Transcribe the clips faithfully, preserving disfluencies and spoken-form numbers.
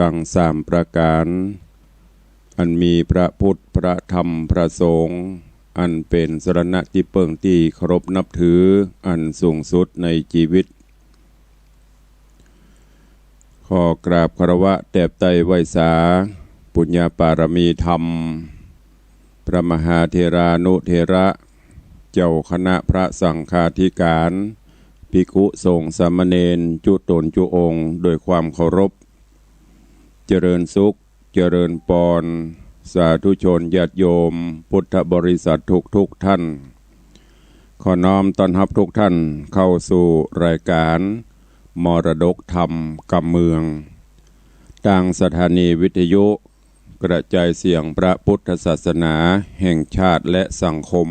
ตังสามประก๋าน อันมีพระพุทธ พระธรรม พระสงฆ์ อันเป๋นสรณะตี้เปิ้งตี้เคารพนับถืออันสูงสุดในจีวิต ขอกราบคารวะแตบไต้ไหว้สา ปุญญาปารมีธรรม พระมหาเถรานุเถระ เจ้าคณะพระสังฆาธิก๋าน ภิกขุสงฆ์สามเณรจุ๊ต๋นจุ๊องค์ โดยความเคารพ เจริญสุข เจริญปอน สาธุชนญาติโยม พุทธบริษัททุกๆ ท่าน ขอน้อมต้อนฮับทุกท่านเข้าสู่รายก๋านมรดกธรรมกำเมือง ตางสถานีวิทยุกระจายเสียงพระพุทธศาสนาแห่งชาติและสังคม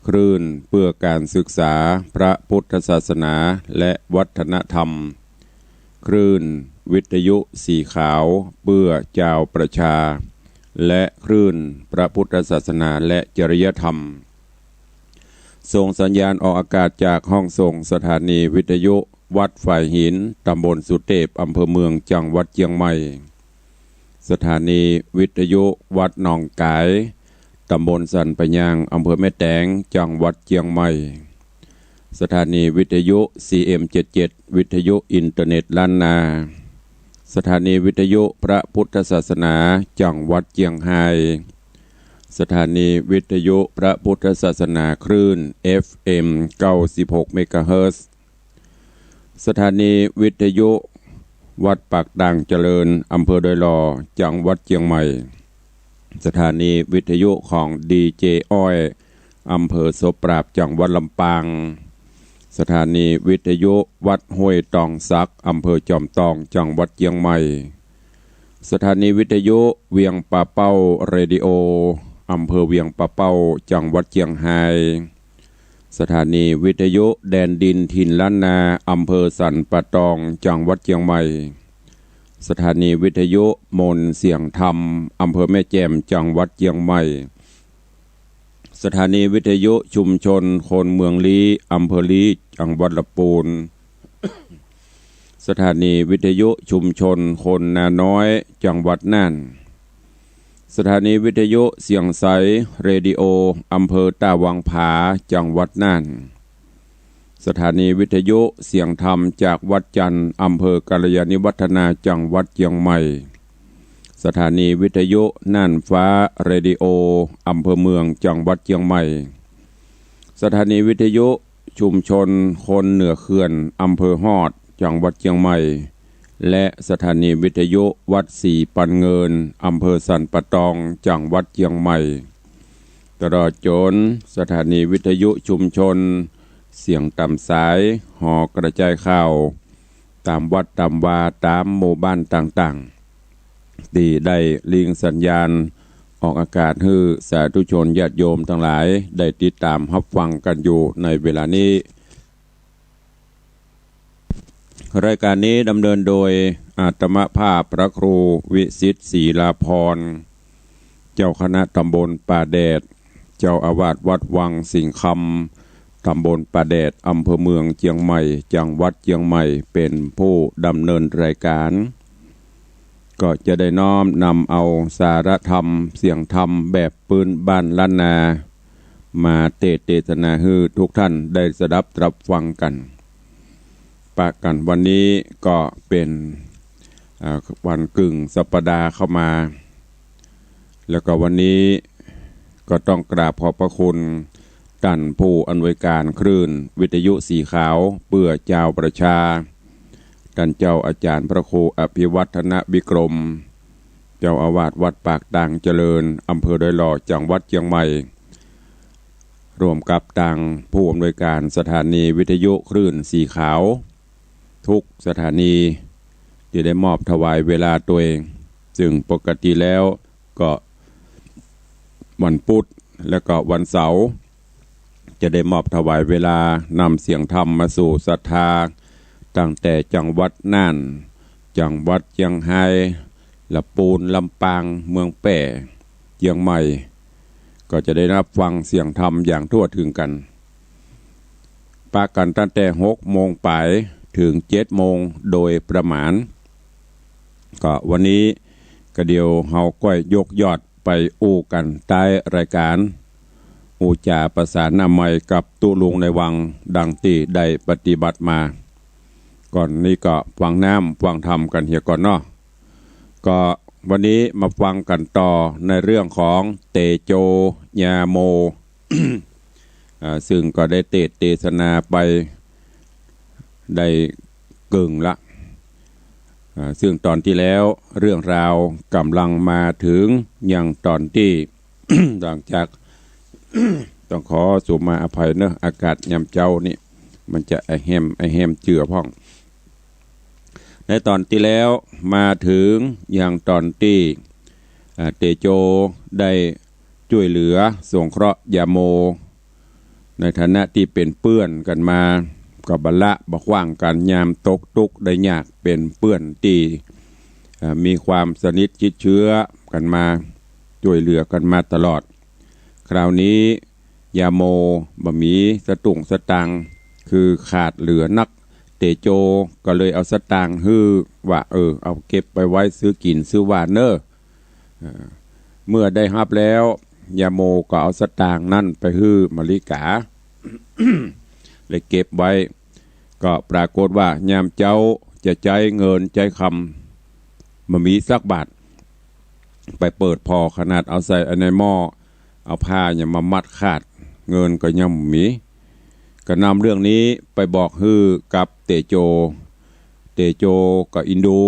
คลื่นเพื่อการศึกษาพระพุทธศาสนาและวัฒนธรรม คลื่นวิทยุสีขาวเพื่อจาวประชา และคลื่นพระพุทธศาสนาและจริยธรรม ส่งสัญญาณออกอากาศจากห้องส่งสถานีวิทยุวัดฝายหิน ตำบลสุเตพ อำเภอเมือง จังหวัดเจียงใหม่ สถานีวิทยุวัดหนองก๋าย ตำบลสันป่ายยาง อำเภอแม่แตง จังหวัดเจียงใหม่ สถานีวิทยุ ซีเอ็มเจ็ดเจ็ด วิทยุอินเทอร์เน็ตล้านนา สถานีวิทยุพระพุทธศาสนา จังหวัดเจียงฮาย สถานีวิทยุพระพุทธศาสนา คลื่น เอฟเอ็ม เก้าสิบหก เมกะเฮิรตซ์ สถานีวิทยุวัดปากตางเจริญ อำเภอดอยหล่อ จังหวัดเจียงใหม่ สถานีวิทยุของดีเจอ้อย อำเภอโสปราบ จังหวัดลำปาง สถานีวิทยุวัดห้วยตองสัก อำเภอจอมตอง จังหวัดเจียงใหม่ สถานีวิทยุเวียงป่าเป้าเรดิโอ อำเภอเวียงป่าเป้า จังหวัดเจียงฮาย สถานีวิทยุแดนดินถิ่นล้านนา อำเภอสันป่าตอง จังหวัดเจียงใหม่ สถานีวิทยุมนต์เสียงธรรม อำเภอแม่แจ่ม จังหวัดเจียงใหม่ สถานีวิทยุชุมชนคนเมืองลี้ อำเภอลี้ จังหวัดละปูน สถานีวิทยุชุมชนคนนาน้อย จังหวัดน่าน สถานีวิทยุเสียงใสเรดิโอ อำเภอต้าวังผา จังหวัดน่าน สถานีวิทยุเสียงธรรมจากวัดจันทร์ อำเภอกัลยาณิวัฒนา จังหวัดเจียงใหม่ สถานีวิทยุน่านฟ้าเรดิโอ อำเภอเมือง จังหวัดเจียงใหม่ สถานีวิทยุชุมชนคนเหนือเขื่อน อำเภอฮอด จังหวัดเจียงใหม่ และสถานีวิทยุวัดศรีปันเงิน อำเภอสันป่าตอง จังหวัดเจียงใหม่ ตลอดจ๋นสถานีวิทยุชุมชนเสียงต๋ามสาย หอกระจายข่าว ต๋ามวัดต๋ามวา ต๋ามหมู่บ้านต่างๆ ตี้ได้ลิงก์สัญญาณออกอากาศหื้อสาธุชนญาติโยมตังหลายได้ติดต๋ามฮับฟังกั๋นอยู่ในเวลานี้ รายก๋านนี้ดำเนินโดยอาตมาภาพพระครูวิสิทธิ์ ศรีลาภรณ์ เจ้าคณะตำบลป่าแดด เจ้าอาวาสวัดวังสิงห์คำ ตำบลป่าแดด อำเภอเมืองเจียงใหม่ จังหวัดเจียงใหม่ เป๋นผู้ดำเนินรายก๋าน ก็จะได้น้อมนำเอาสาระธรรม เสียงธรรมแบบปื๊นบ้านล้านนา มาเตสน์เตสนาหื้อทุกท่านได้สดับตรับฟังกั๋น ปะกั๋นวันนี้ก็เป๋น อ่า วันกึ่งสัปดาห์เข้ามา แล้วก็วันนี้ก็ต้องกราบขอบพระคุณต้านผู้อำนวยก๋านคลื่นวิทยุสีขาวเปื้อจาวประชา ต้านเจ้าอาจ๋ารย์พระครูอภิวัฒนวิกรม เจ้าอาวาสวัดปากตางเจริญ อำเภอดอยหล่อ จังหวัดเจียงใหม่ ร่วมกับตางผู้อำนวยก๋านสถานีวิทยุคลื่นสีขาว ทุกสถานีตี้ได้มอบถวายเวลาตวย ซึ่งปกติแล้วก็วันพุธและก็วันเสาร์ จะได้มอบถวายเวลานำเสียงธรรมมาสู่ศรัทธา ตั้งแต่จังหวัดน่าน จังหวัดเจียงฮาย ละปูน ลำปาง เมืองแป้ เจียงใหม่ ก็จะได้ฮับฟังเสียงธรรมอย่างทั่วเถิงกั๋น ปะกั๋นตั้งแต่หกโมงป๋ายเถิงเจ็ดโมงโดยประมาณ ก็วันนี้ก็เดี๋ยวเฮาก้อยยกยอดไปอู้กั๋นใต้รายก๋าน อู้จ๋าประสานหน้าไมค์กับตุ๊ลุงในวัง ดังตี้ได้ปฏิบัติมา ก่อนนี้ก็ฟังน้ำฟังธรรมกั๋นเหียก่อนเนาะ ก็วันนี้มาฟังกั๋นต่อในเรื่องของเตโจญาโม อ่า ซึ่งก็ได้เตสน์เตสนาไปได้เกิ่งละ อ่า ซึ่งต๋อนตี้แล้วเรื่องราวก่ำลังมาเถิงยังต๋อนตี้ หลังจาก ต้องขอสุมาอภัยเนาะ อากาศยามเจ๊านี่มันจะไอแฮม ไอแฮมเจือพ่อง ในต๋อนตี้แล้วมาเถิงยังต๋อนตี้ อ่า เตโจได้จ้วยเหลือสงเคราะห์ยาโม ในฐานะตี้เป๋นเปื้อนกั๋นมา ก็บ่ละบ่ขว้างกั๋น ยามตกตุ๊กข์ได้ยาก เป๋นเปื้อนตี้ อ่า มีความสนิทจิตเจื้อกั๋นมา จ้วยเหลือกั๋นมาตลอด คราวนี้ยาโมบ่มีสตุ้งสตางค์ คือขาดเหลือนัก เตโจก็เลยเอาสตางค์หื้อว่า เออ เอาเก็บไปไว้ซื้อกิ๋นซื้อหว่านเน่อ เอ่อ เมื่อได้ฮับแล้ว ยาโมก็เอาสตางค์นั้นไปหื้อมะลิก๋า เลยเก็บไว้ ก็ปรากฏว่ายามเจ๊าจะใจ๊เงินใจ๊คำ บ่มีสักบาท ไปเปิดผ่อขนาดเอาใส่ในหม้อ เอาผ้าเนี่ยมามัดขาด เงินก็ยังบ่มี ก็นำเรื่องนี้ไปบอกหื้อกับเตโจ เตโจก็อินดู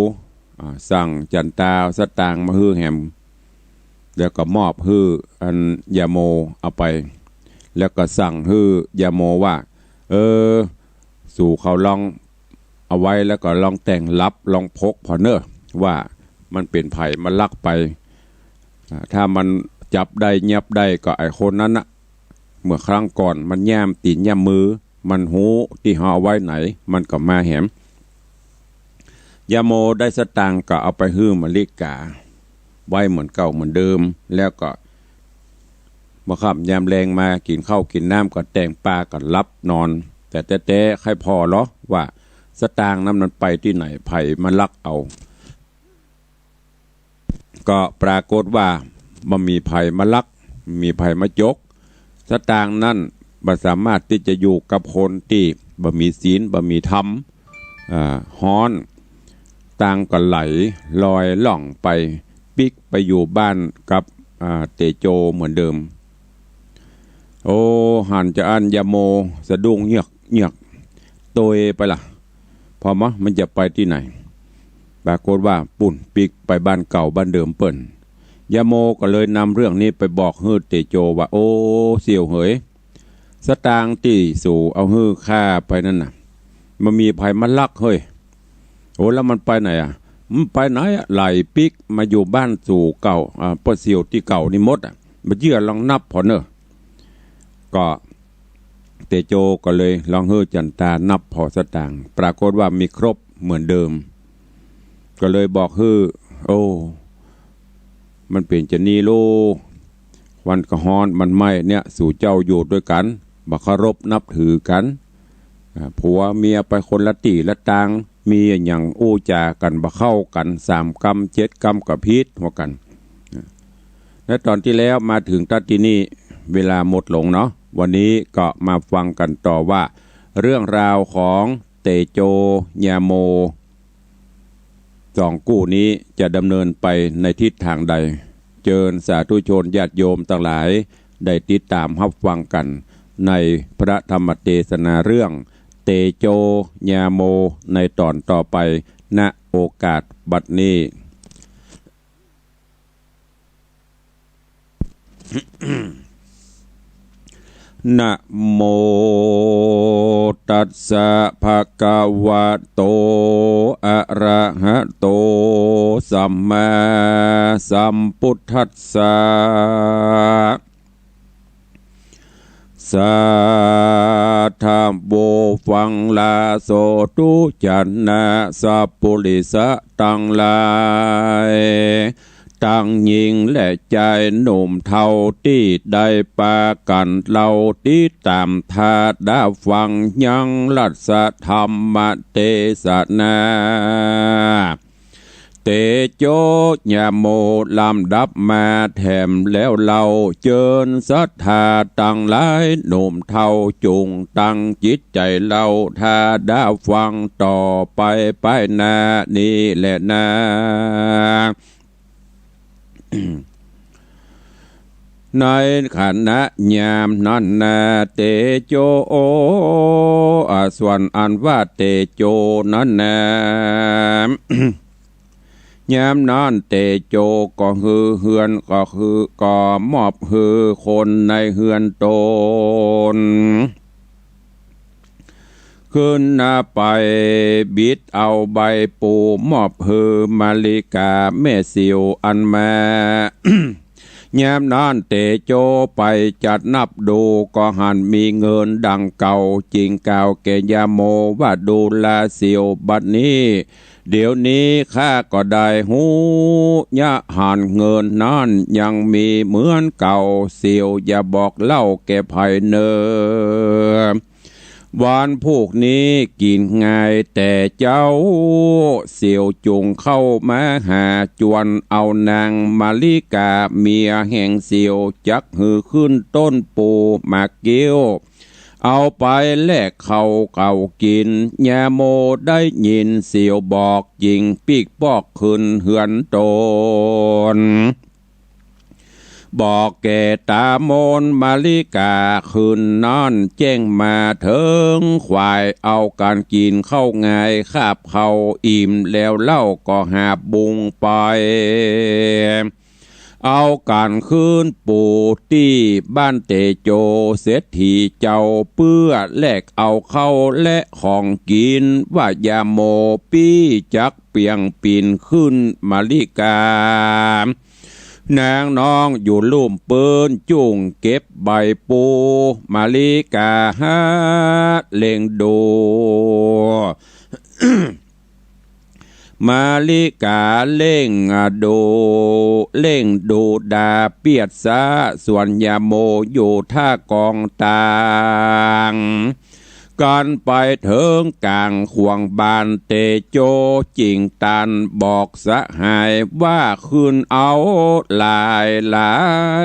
อ่า สั่งจั๋นตาเอาสตางค์มาหื้อแหม แล้วก็มอบหื้ออันยาโมเอาไป แล้วก็สั่งหื้อยาโมว่า เออ สูเขาลองเอาไว้แล้วก็ลองแต่งลับ ลองพกผ่อเน่อ ว่ามันเป๋นใผมาลักไป อ่า ถ้ามันจับได้ยับได้ก็ไอ้คนนั้นน่ะ เมื่อครั้งก่อนมันย่ามตี๋นย่ามมือ มันฮู้ตี้เฮาเอาไว้ไหน มันก็มาแหม ยาโมได้สตางค์ก็เอาไปหื้อมะลิก๋าไว้เหมือนเก่าเหมือนเดิม แล้วก็บ่าค่ำยามแลงมากิ๋นข้าวกิ๋นน้ำก็แต่งปาก็หลับนอน แต่แต๊ๆ ใค่ผ่อลอว่าสตางค์นั้นมันไปตี้ไหน ใผมาลักเอา ก็ปรากฏว่าบ่มีใผมาลัก บ่มีใผมาจก สตางค์นั้นบ่สามารถตี้จะอยู่กับคนตี้บ่มีศีล บ่มีธรรม อ่า ฮ้อน ตางก็ไหลลอยล่องไป ปิ๊กไปอยู่บ้านกับ อ่า เตโจเหมือนเดิม โอ้ หันจาอั้นยาโมสะดุ้งเฮือกเฮือก โตยไปละ ผ่อมะ มันจะไปตี้ไหน ปรากฏว่าปุ้นปิ๊กไปบ้านเก่าบ้านเดิมเปิ้น ยาโมก็เลยนำเรื่องนี้ไปบอกหื้อเตโจว่า โอ้ เสี่ยวเหย สตางค์ตี้สูเอาหื้อข้าไปนั้นน่ะ บ่มีใผมาลักเฮ้ย โอ้ แล้วมันไปไหนอะ มันไปไหนอะ ไหลปิ๊กมาอยู่บ้านสูเก่า อ่า ป้อเสี่ยวตี้เก่านี่หมดอะ บ่เจื้อลองนับผ่อเน่อ ก็เตโจก็เลยลองหื้อจั๋นตานับผ่อสตางค์ ปรากฏว่ามีครบเหมือนเดิม ก็เลยบอกหื้อ โอ้ มันเป๋นจานี้ลูก ควันก็ฮ้อน มันไหม้เนี่ย สูเจ้าอยู่ตวยกั๋น บ่เคารพนับถือกั๋น อ่า ผัวเมียไปคนละตี้ละตาง มีอะหยังอู้จ๋ากั๋นบ่เข้ากั๋น สามกำเจ็ดกำก็ผิดหัวกั๋น ในต๋อนตี้แล้วมาเถิงตั๊ดตี้นี่ เวลาหมดลงเนาะ วันนี้ก็มาฟังกั๋นต่อว่า เรื่องราวของเตโจญาโม สองกู้นี้จะดำเนินไปในทิศตางใด เจิญสาธุชนญาติโยมตังหลายได้ติดต๋ามฮับฟังกั๋น ในพระธรรมเตสนาเรื่องเตโจญาโม ในต๋อนต่อไป ณ โอกาสบัดนี้ นะโมตัสสะ ภะคะวะโต อะระหะโต สัมมาสัมพุทธัสสะ สาธะโว ฟังลาโสธุ จนะสัปปุริสะตังหลาย ตังญิงและจายหนุ่มเฒ่าตี้ได้ปากั๋นเล่าติดต๋ามถ้าดะฟังยังรัสธรรมเตสนา เตโจ ยาโมลำดับมาแถมแล้วเล่า เจิญศรัทธาตังหลายหนุ่มเฒ่า จุ่งตั้งจิตใจ๋เล่า ถ้าได้ฟังต่อไปไปหน้านี้แหละนา ในขณะยามนั้นนา เตโจ โอ อา ส่วนอันว่าเตโจนั้นนา ยามนั้นเตโจก็หื้อเฮือน ก็คือก็มอบหื้อคนในเฮือนต๋น ขึ้นนาไปบิดเอาใบปูมอบหื้อมาริกาแม่สิวอันมา ยามนั้นเตโจไปจัดนับดู ก็หันมีเงินดังเก่า จึงกล่าวแก่ยาโมว่า ดูราสิว บัดนี้ เดี๋ยวนี้ข้าก็ได้ฮู้ ยะหันเงินนั้นยังมีเหมือนเก่า สิวอย่าบอกเล่าแก่ใผเน่อ วันพูกนี้กิ๋นงายแต่เจ๊า สิวจุ่งเข้ามาหา จวนเอานางมาริกาเมียแห่งสิว จักหื้อขึ้นต้นปูหมากเกี้ยว เอาไปแลกข้าวเก่ากิ๋น ยาโมได้ยินสิวบอก จึงปิ๊กปอกขึ้นเฮือนต๋น บอกแก่ต๋ามนมาริกา คืนนั้นแจ้งมาเถิงขวาย เอากั๋นกิ๋นข้าวงาย คาบข้าวอิ่มแล้วเล่า ก็หาบบุงไป เอากั๋นขึ้นปูตี้บ้านเตโจเศรษฐีเจ้า เปื้อแลกเอาข้าวและของกิ๋น ว่ายาโมปี้จักเปียงปิ่นขึ้นมาริกา นางน้องอยู่ลุ่มปื้นจุ่งเก็บใบปู มาริกาหาเล็งดู มาริกาเล็งดู เล็งดูดาเปียดซา ส่วนยาโมอยู่ท่ากองตาง กั๋นไปเถิงก๋างขวงบ้านเตโจ จึงตันบอกสหายว่า ขึ้นเอาหลายหลา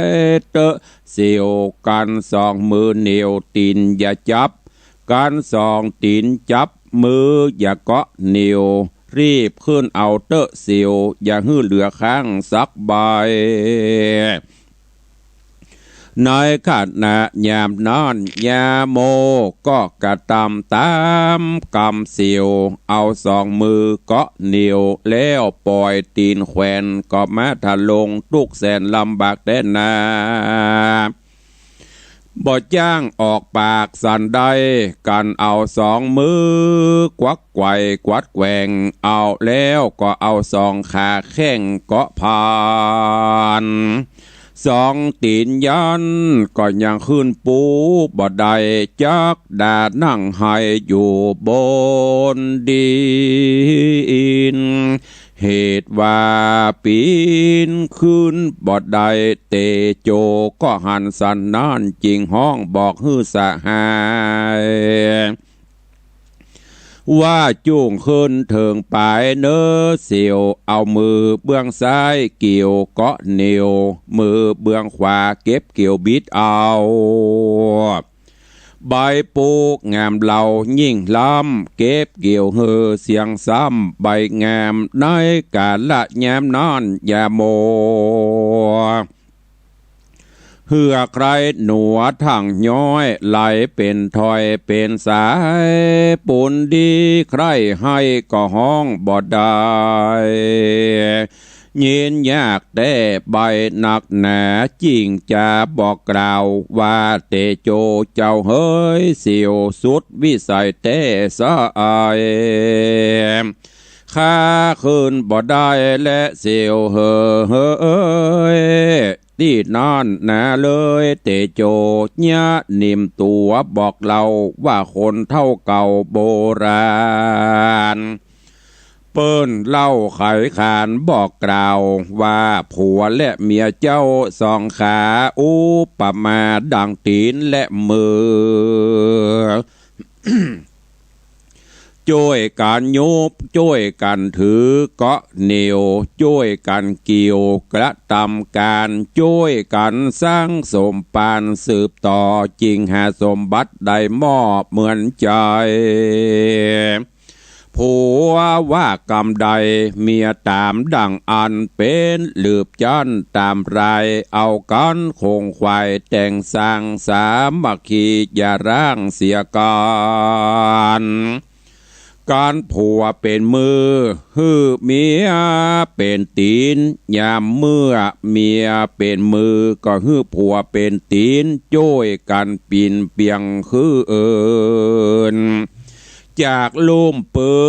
ยเต๊อะสิว กั๋นสองมือเหนียวตี๋นอย่าจับ กั๋นสองตี๋นจับ มืออย่าเกาะเหนียว รีบขึ้นเอาเต๊อะสิว อย่าหื้อเหลือข้างสักใบ ในขณะยามนั้นยาโมก็กระตำต๋ามกำสิว เอาสองมือเกาะเหนียว แล้วป่อยตี๋นแขวน ก็มาทะลงตุ๊กข์แสนลำบากแต๊นา บ่จ้างออกปากสันใด กั๋นเอาสองมือกวักไขว่กวัดแกว่ง เอาแล้วก็เอาสองขาแข้งเกาะผ่าน สองตี๋นยันก็ยังขึ้นปูบ่ได้ จักดานั่งไห้อยู่บนดิน เหตุว่าปี๋นขึ้นบ่ได้ เตโจก็หันสันนั้น จึงฮ้องบอกหื้อสหาย ว่าจุ่งขึ้นเถิงป๋ายเน่อสิว เอามือเบื้องซ้ายเกี่ยวเกาะเหนียว มือเบื้องขวาเก็บเกี่ยวบิดเอา ใบปูงามเหล่ายิ่งล้ำ เก็บเกี่ยวหื้อเสียงซ้ำใบงาม ในกาละยามนั้นยาโม เหื้อใคร่หนัวทั้งย้อย ไหลเป๋นถ้อยเป๋นสาย ปูนดีใคร่ไห้ก็ฮ้องบ่ได้ ยินยากแต๊ใบ้นักหนา จึงจะบอกกล่าวว่า เตโจเจ้าเหย สิวสุดวิสัยแต๊สะอาย ข้าขึ้นบ่ได้แลสิวเหย ตี้นั้นนาเลย เตโจเยียะนิ่มตั๋วบอกเล่าว่า คนเฒ่าเก่าโบราณ เปิ้นเล่าไขขานบอกกล่าวว่า ผัวและเมียเจ้าสองขา อุปมาดังตี๋นและมือ จ้วยกั๋นยุบ จ้วยกั๋นถือเกาะเหนี่ยว จ้วยกั๋นเกี่ยวกระตำก๋าน จ้วยกั๋นสร้างสมปานสืบต่อ จึงหาสมบัติได้มอบเหมือนใจ๋ ผัวว่ากำใด เมียต๋ามดั่งอั้น เป๋นหลืบจั้นต๋ามราย เอากั๋นคงขวาย แต่งสร้างสามัคคี อย่าร้างเสียกั๋น กั๋นผัวเป๋นมือ หื้อเมียเป๋นตี๋น ยามเมื่อเมียเป๋นมือ ก็หื้อผัวเป๋นตี๋น จ้วยกั๋นปี๋นเปียงคือเอิ้น จากลุ่มปื๊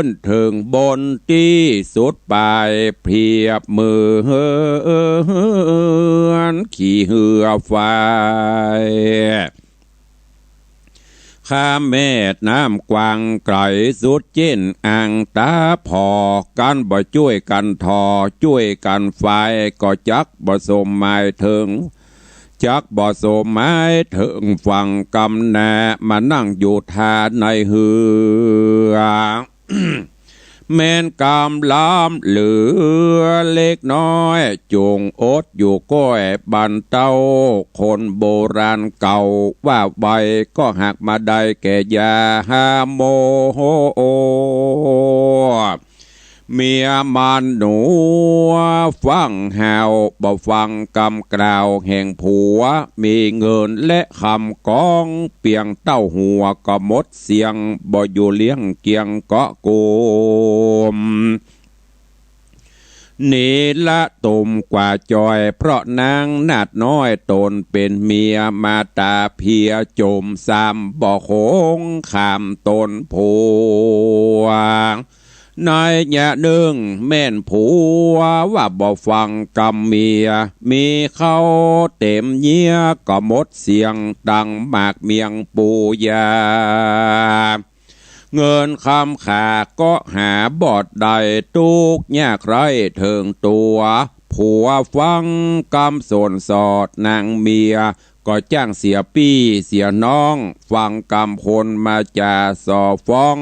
นเถิงบนตี้สุดป๋าย เปรียบเหมือนขี่เฮือไฟ ข้ามแม่น้ำกว้างไก๋สุดเจ๊นอ่างต๋าผ่อ กั๋นบ่จ้วยกั๋นถ่อ จ้วยกั๋นไฟ ก็จักบ่สมหมายเถิง จักบ่สมหมายเถิงฝั่งกำแน่ มานั่งอยู่ท่าในเฮือ แม่นกำล้ำเหลือเล็กน้อย จุ่งอดอยู่ก้อยบันเต้า คนโบราณเก่าว่าไว้ ก็หากมาได้แก่อย่าหาโมโห เมียมันหนัวฟั่งห้าว บ่ฟังกำกล่าวแห่งผัว มีเงินและคำกอง เปียงเต้าหัวก็หมดเสี้ยง บ่อยู่เลี้ยงเกียงเกาะกุม หนีละตุมกว่าจอย เพราะนางนาฏน้อยต๋นเป๋นเมีย มาต๋าเพียจมซ้ำ บ่คงข้ามต๋นผัว ในยะนึ่งแม่นผัวว่าบ่ฟังกำเมีย มีข้าวเต๋มเยียะก็หมดเสี้ยง ตังหมากเมียงปูยา เงินคำขาก็หาบ่ได้ ตุ๊กข์ยากไร้เถิงตั๋ว ผัวฟังกำสนสอดนางเมีย ก็จ้างเสียปี้เสียน้อง ฟังกำคนมาจ่าส่อฟ้อง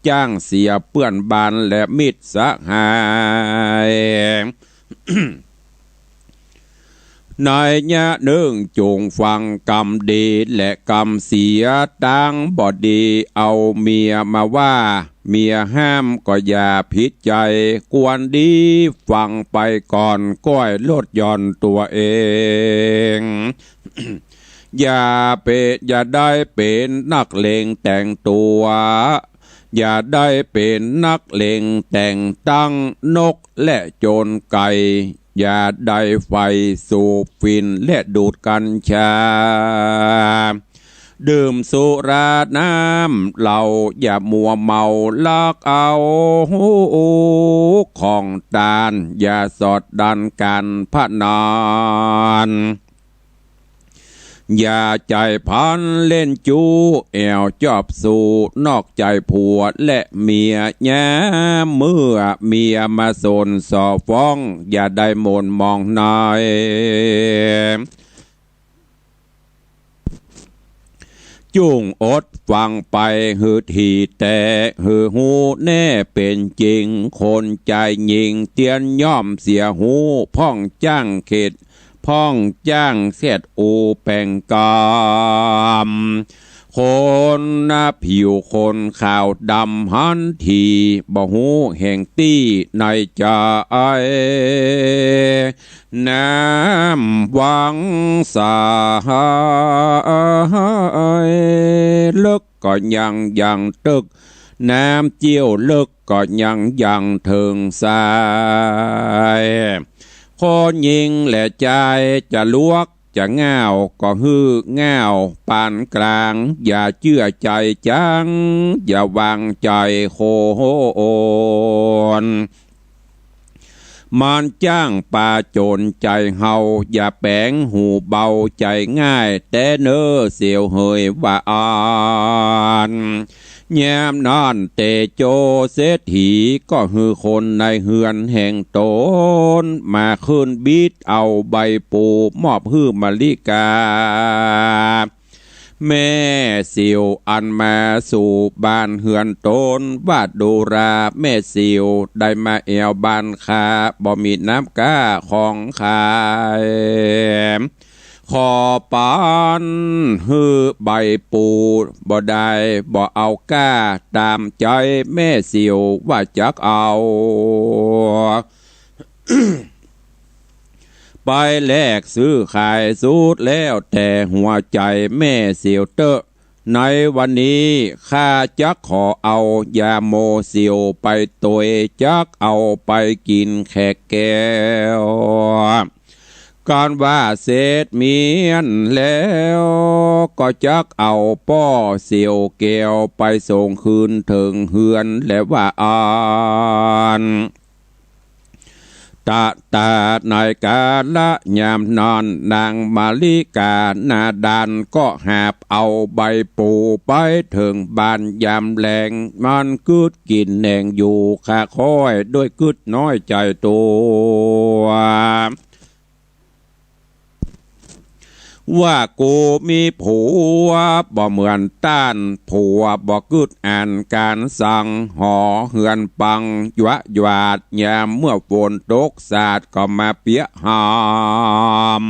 จ้างเสียเปื้อนบ้านและมิตรสหาย ในยะนึ่งจุ่งฟังกำดีและกำเสีย ตังบ่ดีเอาเมียมาว่า เมียห้ามก็อย่าผิดใจ๋ ควรดีฟังไปก่อน ก้อยลดหย่อนตั๋วเอง อย่าเป๋น อย่าได้เป๋นนักเลงแต่งตั๋ว อย่าได้เป๋นนักเลงแต่งตั้ง นกและโจรไก่ อย่าได้ใฝ่สูบฝิ่นและดูดกัญชา ดื่มสุราน้ำเหล้า อย่ามัวเมาลักเอาของต้าน อย่าสอดดันก๋านพนัน อย่าใจ๋พลันเล่นจู้ แอ่วจอบสู่นอกใจ๋ผัวและเมีย ยามเมื่อเมียมาสนส่อฟ้อง อย่าได้หม่นหมองใน จุ่งอดฟังไปหื้อถี่แต๊ หื้อฮู้แน่เป๋นจริง คนใจ๋หญิงเตียนย่อมเสียฮู้ พ่องจ้างเข็ด พ่องจ้างเสียดอูแป๋งกำ คนหน้าผิวคนขาวดำหันที บ่ฮู้แห่งตี้ในใจ๋ น้ำวังสาเลิกก็ยังยังตึก น้ำเจี้ยวเลิกก็ยังยังเถิงสาย คนหญิงและจายจะลวกจะง่าว ก็หื้อง่าวปานกลาง อย่าเจื้อใจ๋จัง อย่าวางใจ๋คน มันจ้างปาจ๋นใจ๋เฮา อย่าแป๋งหูเบาใจ๋ง่าย แต๊เน่อเสียวเหยว่าอั้น ยามนั้นเตโจเศรษฐี ก็หื้อคนในเฮือนแห่งต๋น มาขึ้นบิดเอาใบปู มอบหื้อมะลิกา แม่สิวอันมาสู่บ้านเฮือนต๋น ว่าดูราแม่สิวได้มาแอ่วบ้านข้า บ่มีน้ำก้าของขาย ขอปันหื้อใบปูบ่ได้ บ่เอาก้าต๋ามใจ๋ แม่สิวว่าจักเอา ไปแลกซื้อขายสุดแล้วแต่หัวใจ๋ แม่สิวเต๊อะ ในวันนี้ข้าจักขอเอายาโมสิวไปตวย จักเอาไปกิ๋นแขกแก้ว กันว่าเสร็จเมี้ยนแล้ว ก็จักเอาป้อสิวแก้วไปส่งคืนเถิงเฮือน และว่าอั้น ตะตาในกาละยามนั้น นางมาริกาหน้าด้านก็หาบเอาใบปูไปเถิงบ้านยามแลง มันกึ๊ดกิ๋นแหน่งอยู่ ค่าค่อยด้วยกึ๊ดน้อยใจ๋ตั๋ว ว่ากูมีผัวบ่เหมือนต้าน ผัวบ่กึ๊ดอ่านก๋านสั่ง หอเฮือนปังหยวะหยวาด ยามเมื่อฝนตกสาดก็มาเปียะหาม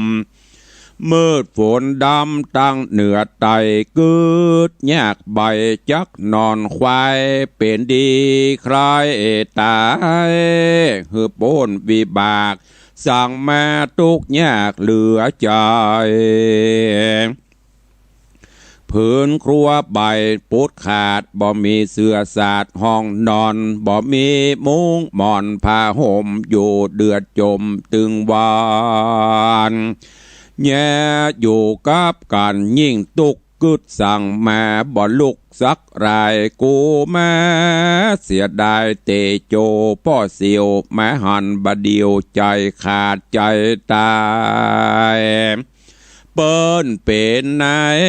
มืดฝนดำตังเหนือใต้ กึ๊ดยากใบจักนอนควาย เป๋นดีใคร่ต๋าย หื้อป๊นวิบาก สั่งมาตุ๊กข์ยากเหลือใจ๋ ผืนครัวใบปุดขาด บ่มีเสื่อสาดห้องนอน บ่มีมุ้งหมอนผ้าห่ม อยู่เดือดจ๋มตึงวัน แยอยู่กับกั๋นยิ่งตุ๊กข์ กึ๊ดสั่งมาบ่ลุกสักราย กูมาเสียดายเตโจป้อสิว มาหันบ่าเดี่ยวใจ๋ขาดใจ๋ต๋าย เปิ้นเป๋นนาย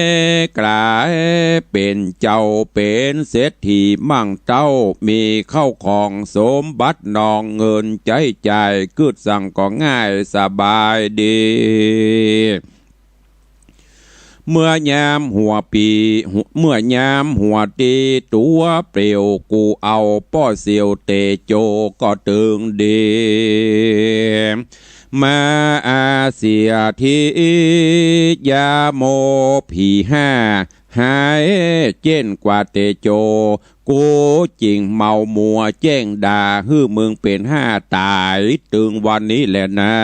ก๋าย เป๋นเจ้าเป๋นเศรษฐีมั่งเต้า มีเข้าของสมบัตินอง เงินใจ๊จ่ายกึ๊ดสั่งก็ง่ายสบายดี เมื่อยามหัวปี เมื่อยามหัวตี้ตั๋วเปลี่ยว กูเอาป้อสิวเตโจก็ตึงดี มาอาเสียทียาโมผีห้า หายเจ๊นกว่าเตโจ กูจึ่งเมามัวแจ้งด่า หื้อมึงเป๋นห้าต๋าย ตึงวันนี้แหละนา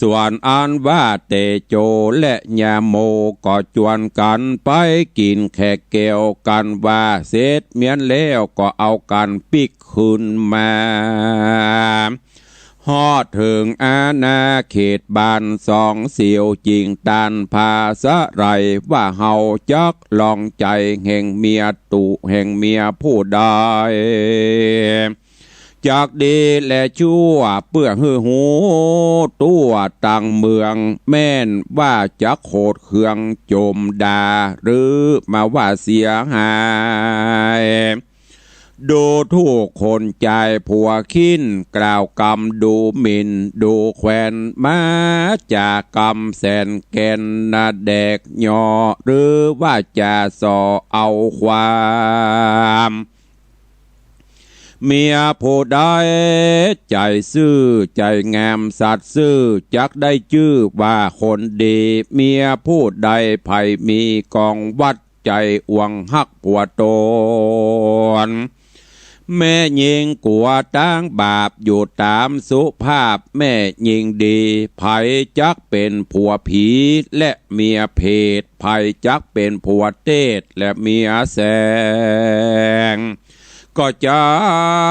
ส่วนอันว่าเตโจและยาโมก็จวนกั๋นไปกิ๋นแขกแก้ว กันว่าเสร็จเมี้ยนแล้วก็เอากั๋นปิ๊กคืนมา ฮอดเถิงอาณาเขตบ้านสองสิว จึ่งต้านผาสะไหล่ ว่าเฮาจักลองใจ๋แห่งเมียตุ แห่งเมียผู้ใด จักดีและชั่ว เปื้อหื้อฮู้ตั๋วตังเมือง แม่นว่าจักโขดเคืองจ๋มด่า หรือมาว่าเสียหาย ดูถูกคนใจ๋ผัวขิ้น กล่าวกำดูหมิ่น ดูแควน มาจากกำแสนแก่น นาแดกเหยาะ หรือว่าจะส่อเอาความ เมียผู้ใดใจ๋ซื่อใจ๋งามสัตย์ซื่อ จักได้จื้อว่าคนดี เมียผู้ใดใผมีกองวัด ใจ๋อ่วงฮักผัวต๋น แม่ญิงกั๋วตางบาป อยู่ต๋ามสุภาพแม่ญิงดี ใผจักเป๋นผัวผีและเมียเปรต ใผจักเป๋นผัวเตศและเมียแสง ก็จั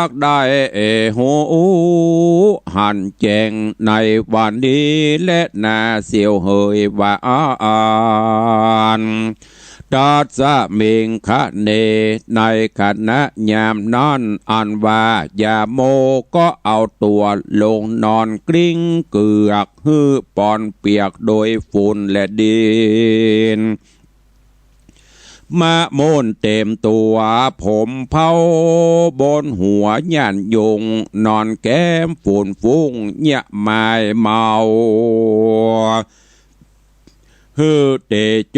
กได้ฮู้หันแจ้งในวันนี้แลนา เสียวเหยว่าอั้น ตัสมิงคะเน ในขณะยามนั้น อันว่ายาโมก็เอาตั๋วลงนอนกลิ้งเกือก หื้อปอนเปียกโดยฝุ่นและดิน มะม่นเต๋มตั๋ว ผมเผาบนหัวย้านยุง นอนแก้มฝุ่นฟุ้งเยียะมายเมา หื้อเตโจ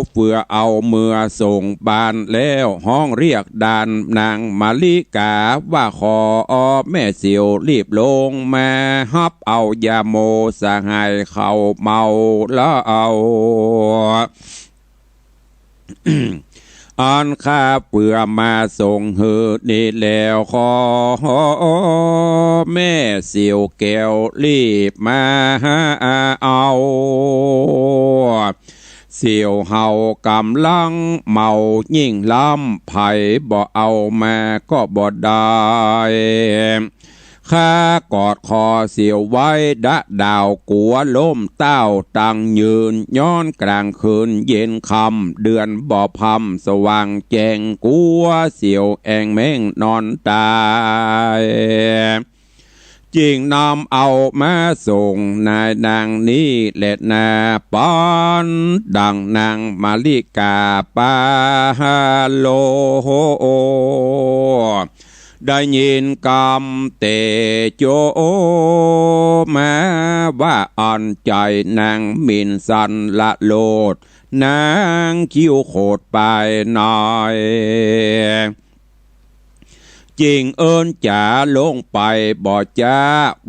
เฟือเอาเมือส่งบ้านแล้ว ฮ้องเรียกด่านนางมาริกาว่า ขอแม่เสียวรีบลงมาฮับเอายาโมสหายเขาเมาแล้วเอา อันข้าเฟือมาส่งหื้อนี้แล้ว ขอแม่เสียวแก้วรีบมาเอา เสียวเฮากำลังเมายิ่งล้ำ ใผบ่เอามาก็บ่ได้ ข้ากอดคอเสียวไว้ดะดาว กั๋วล้มเต้าตังยืน ย้อนกลางคืนเย็นค่ำ เดือนบ่พร่ำสว่างแจ้ง กั๋วเสียวแอ่งแม่งนอนต๋าย จึงนำเอามาส่งนายนางนี้แลนา ปานดังนางมาริกาปาโล ได้ยินกำเตโจมาว่า อันใจ๋นางหมิ่นสันละโลด นางคิ้วโขดปายหน่อย จึงเอิ้นจ๋าลงไปบ่จ๊ะ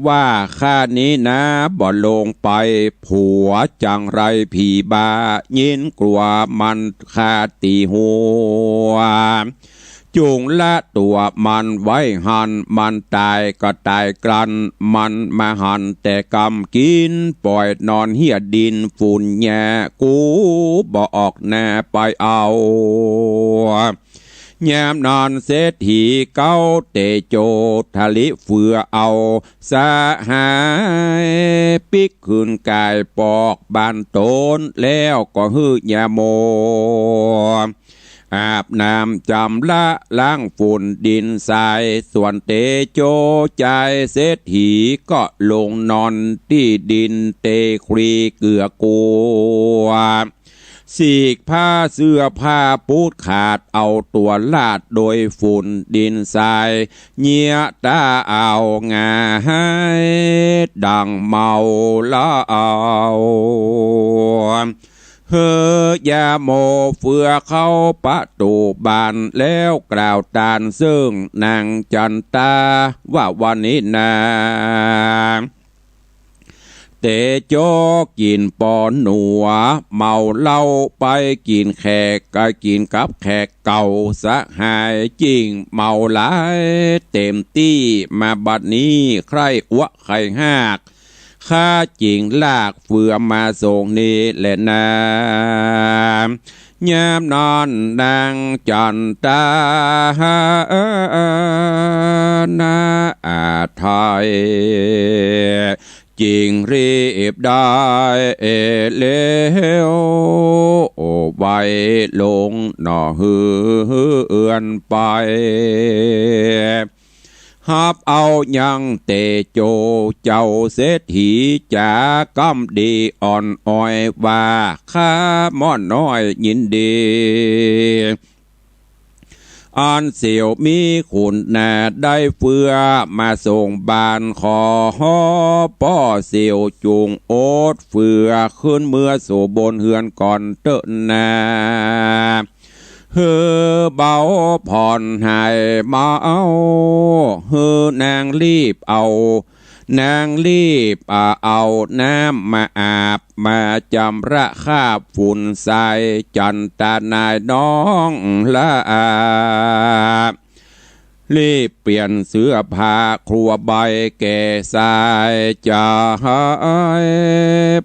ว่าข้านี้นาบ่ลงไป ผัวจังไรผีบ้า ยินกั๋วมันคาตี๋หัว จุ่งละตั๋วมันไว้หั้น มันต๋ายก็ต๋ายกลั้น มันมาหันแต่กำกิ๋น ป่อยนอนเฮี้ยดินฝุ่นแย่ กูบ่ออกหน้าไปเอา ยามนั้นเศรษฐีเก๊าเตโจทะลิเฟือเอา สหายปิ๊กคืนก๋ายปอกบ้านต๋น แล้วก็หื้อยาโม อาบน้ำจำระล้างฝุ่นดินทราย ส่วนเตโจจายเศรษฐีก็ลงนอนตี้ดิน เตครีเกื้อกั๋ว สีกผ้าเสื้อผ้าปูดขาด เอาตั๋วลาดโดยฝุ่นดินทราย เยียะต๋าเอาหงายดังเมาแล้วเอา หื้อยาโมเฟือเข้าประตู๋บ้าน แล้วกล่าวตานเซิ่งนางจันตาว่า วันนี้นา เตโจกิ๋นปอหนัว เมาเหล้าไปกิ๋นแขก ก็กิ๋นกับแขกเก่า สหายจิ่งเมาหลายเต็มตี้ มาบัดนี้ใคร่อัวใคร่ฮาก ข้าจิ่งลากเฟือมาส่งนี้แลนา ยามนั้นนางจันตานาอาไทย จิ่งรีบได้เอเร็ว ไวลงหน่อเฮือนไป ฮับเอายังเตโจเจ้าเศรษฐีจ๋า กำดีอ่อนอ้อยว่า ข้าม่อนน้อยยินดี อันเสียวมีคุณนาได้เฟือมาส่งบ้าน ขอป้อเสียวจุ่งโอดเฟือขึ้นเมือสู่บนเฮือนก่อนเต๊อะนา หื้อเบาผ่อนหายเมา หื้อนางรีบเอา นางรีบเอาน้ำมาอาบ มาจำระคราบฝุ่นทราย จันตานายน้องละอา รีบเปลี่ยนเสื้อผ้าครัวใบแก่สาย จะหาย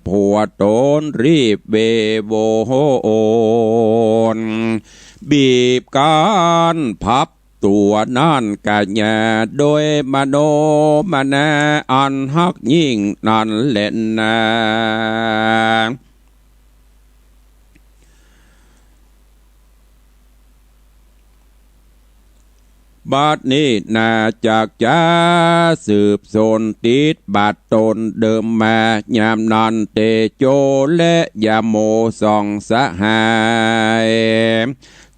ผัวต๋นรีบเวโวน บีบกัณฑ์พับตั๋วนั้นกะหย่า โดยมโนมนาอันฮักยิ่งนั้นแลนา บัดนี้นาจักจะสืบสนติดบัตรต๋นเดิมมา ยามนั้นเตโจและยาโมสองสหาย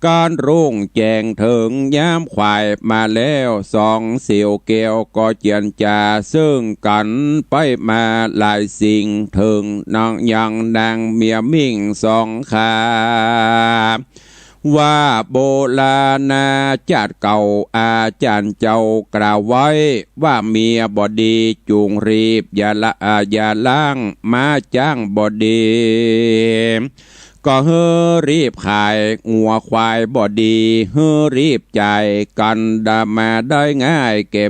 กั๋นรุ่งแจ้งเถิงยามขวายมาแล้ว สองเสี่ยวแก้วก็เจียรจ๋าเซิ่งกั๋น ไปมาหลายสิ่งเถิงนางยังนางเมียมิ่งสองขา ว่าโบราณจ๋าดเก่าอาจ๋ารย์เจ้ากล่าวไว้ ว่าเมียบ่ดีจุ่งรีบอย่าละ อ่า อย่าล้าง ม้าจ้างบ่ดี ก็หื้อรีบขาย งัวควายบ่ดี หื้อรีบจ่าย กั๋นดามาได้ง่ายแก่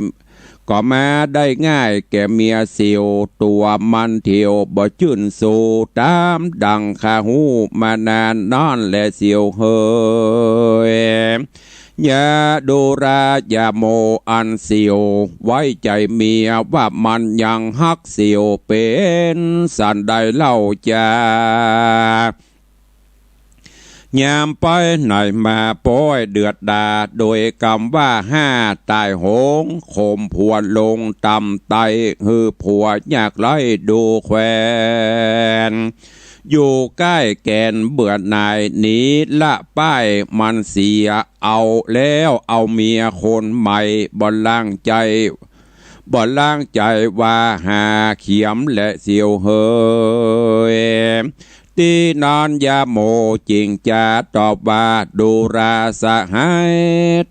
ก็มาได้ง่ายแก่เมียเสี่ยว ตั๋วมันเถียวบ่จื้นสู้ ต๋ามดั่งข้าฮู้มานานนั้นแหละเสี่ยวเหย ยาดูราอย่าโมอันเสี่ยวไว้ใจ๋เมีย ว่ามันยังฮักเสี่ยวเป๋นสันใดเล่าจา ยามไปไหนมาป๊อยเดือดดา โดยกำว่าห้าต๋ายโหง ข่มผัวลงต่ำไต้ หื้อผัวยากไร้ดูแควน อยู่ใก้แก่นเบื่อหน่าย หนีละป้ายมันเสีย เอาแล้วเอาเมียคนใหม่ บ่ล้างใจ๋ บ่ล้างใจ๋ว่าหาเขียมแหละเสี่ยวเหย ตี้นั้นยาโมจิ่งจ๋าตอบว่า ดูราสหาย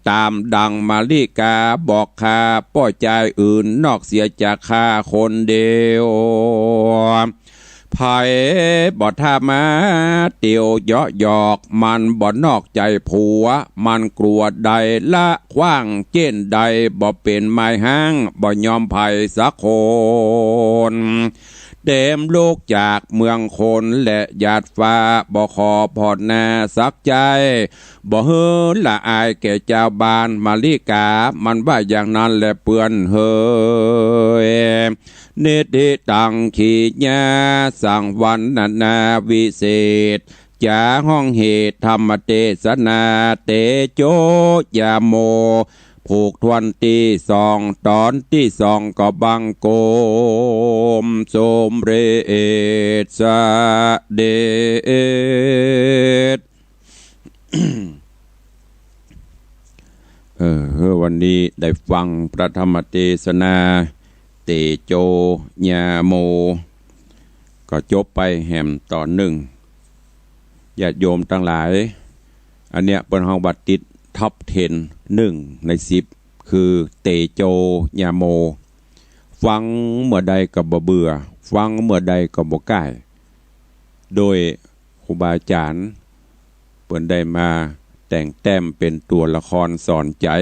ต๋ามดั่งมาริก๋าบอกข้า ป้อจายอื่นนอกเสียจากข้าคนเดียว ใผบ่ถ้ามาเตียวเยาะหยอก มันบ่นอกใจ๋ผัว มันกลัวได้ละขว้าง เจ้นใดบ่เป๋นไม้ฮ้าง บ่ยอมใผสักคน เต๋มลุกจากเมืองคนและหยาดฟ้า บ่ขอผ่อนนาสักใจ๋ บ่หื้อละอายแก่จาวบ้าน มาริก๋ามันว่าอย่างนั้นแหละเปื้อนเหย นิทธิตัง ขีญา สังวรรณนาวิเศษ จ๋าห้องเหตุธรรมเตสนา เตโจยาโม ผูกถ้วนตี้สอง ต๋อนตี้สองก็บังคมสมเร็จเสด็จ เออ วันนี้ได้ฟังพระธรรมเตสนา เตโจยาโม ก็จบไปแหมต๋อนนึ่ง ญาติโยมตังหลาย อันเนี้ยเปิ้นฮ้องว่าติด top ten นึ่งในสิบ คือเตโจยาโม ฟังเมื่อใดก็บ่เบื่อ ฟังเมื่อใดก็บ่ก้าย โดยครูบาอาจ๋ารย์เปิ้นได้มาแต่งแต้มเป๋นตั๋วละครสอนใจ๋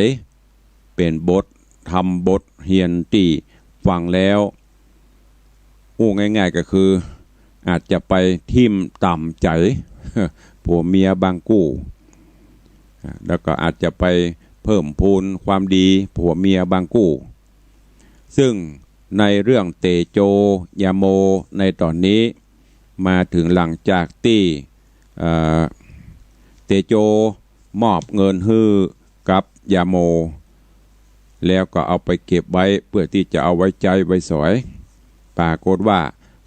เป๋นบทธรรมบทเฮียนตี้ฟังแล้ว อู้ง่ายๆ ก็คือ อาจจะไปทิ่มต่ำใจ๋ ผัวเมียบางกู้ อ่า แล้วก็อาจจะไปเพิ่มพูนความดีผัวเมียบางกู้ ซึ่งในเรื่องเตโจยาโมในต๋อนนี้ มาเถิงหลังจากตี้ เอ่อ เตโจมอบเงินหื้อกับยาโม แล้วก็เอาไปเก็บไว้เปื้อตี้จะเอาไว้ใจ๊ไว้สอย ปรากฏว่า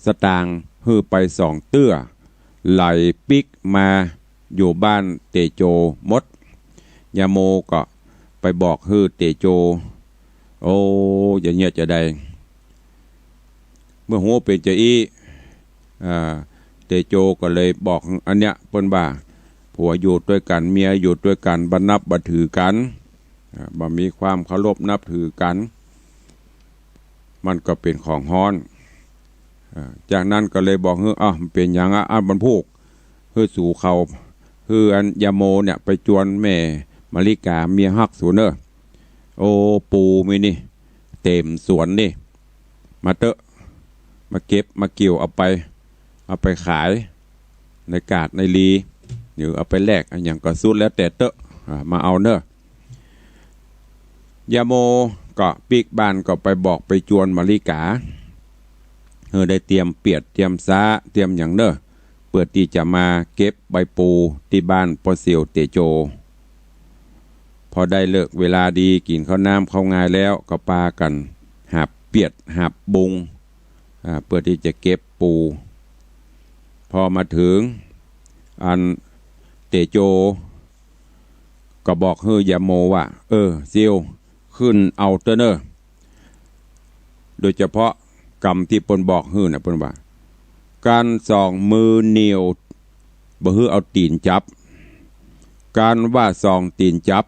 สตางค์หื้อไปสองเตื้อ ไหลปิ๊กมาอยู่บ้านเตโจหมด ยาโมก็ไปบอกหื้อเตโจ โอ้ อย่างเนี้ยจะใด เมื่อฮู้เป๋นจาอี้ อ่า เตโจก็เลยบอก อันเนี้ยเปิ้นว่า ผัวอยู่ตวยกั๋น เมียอยู่ตวยกั๋น บ่นับบ่ถือกั๋น อ่า บ่มีความเคารพนับถือกั๋น มันก็เป๋นของฮ้อน อ่า จากนั้นก็เลยบอกหื้อ อ้าว มันเป๋นหยังอะ อ้าว มันพูก หื้อสูเขา หื้ออันยาโมเนี่ยไปจวนแม่มาริก๋า เมียฮักสูเน่อ โอ้ ปูมีนี่ เต๋มสวนนี่ มาเต๊อะ มาเก็บมากิ่วเอาไป เอาไปขายในกาดในลี หรือเอาไปแลกอะหยังก็สุดแล้วแต่เต๊อะ อ่า มาเอาเน่อ ยาโมก็ปิ๊กบ้านก็ไปบอกไปจวนมาริก๋า หื้อได้เตรียมเปียดเตรียมซ้าเตรียมหยังเน่อ เปื้อตี้จะมาเก็บใบปูตี้บ้านป้อเสี่ยวเตโจ พอได้ฤกษ์เวลาดี กิ๋นข้าวน้ำข้าวงายแล้ว ก็ปากั๋นหับเปียดหับบุง อ่า เปื้อตี้จะเก็บปู พอมาเถิง อันเตโจ ก็บอกหื้อยาโมว่า เออ เสี่ยว ขึ้นเอาเต๊อะเน่อ โดยเฉพาะกำตี้เปิ้นบอกหื้อน่ะ เปิ้นว่า ก๋านส่องมือเหนี่ยว บ่หื้อเอาตี๋นจับ ก๋านว่าส่องตี๋นจับ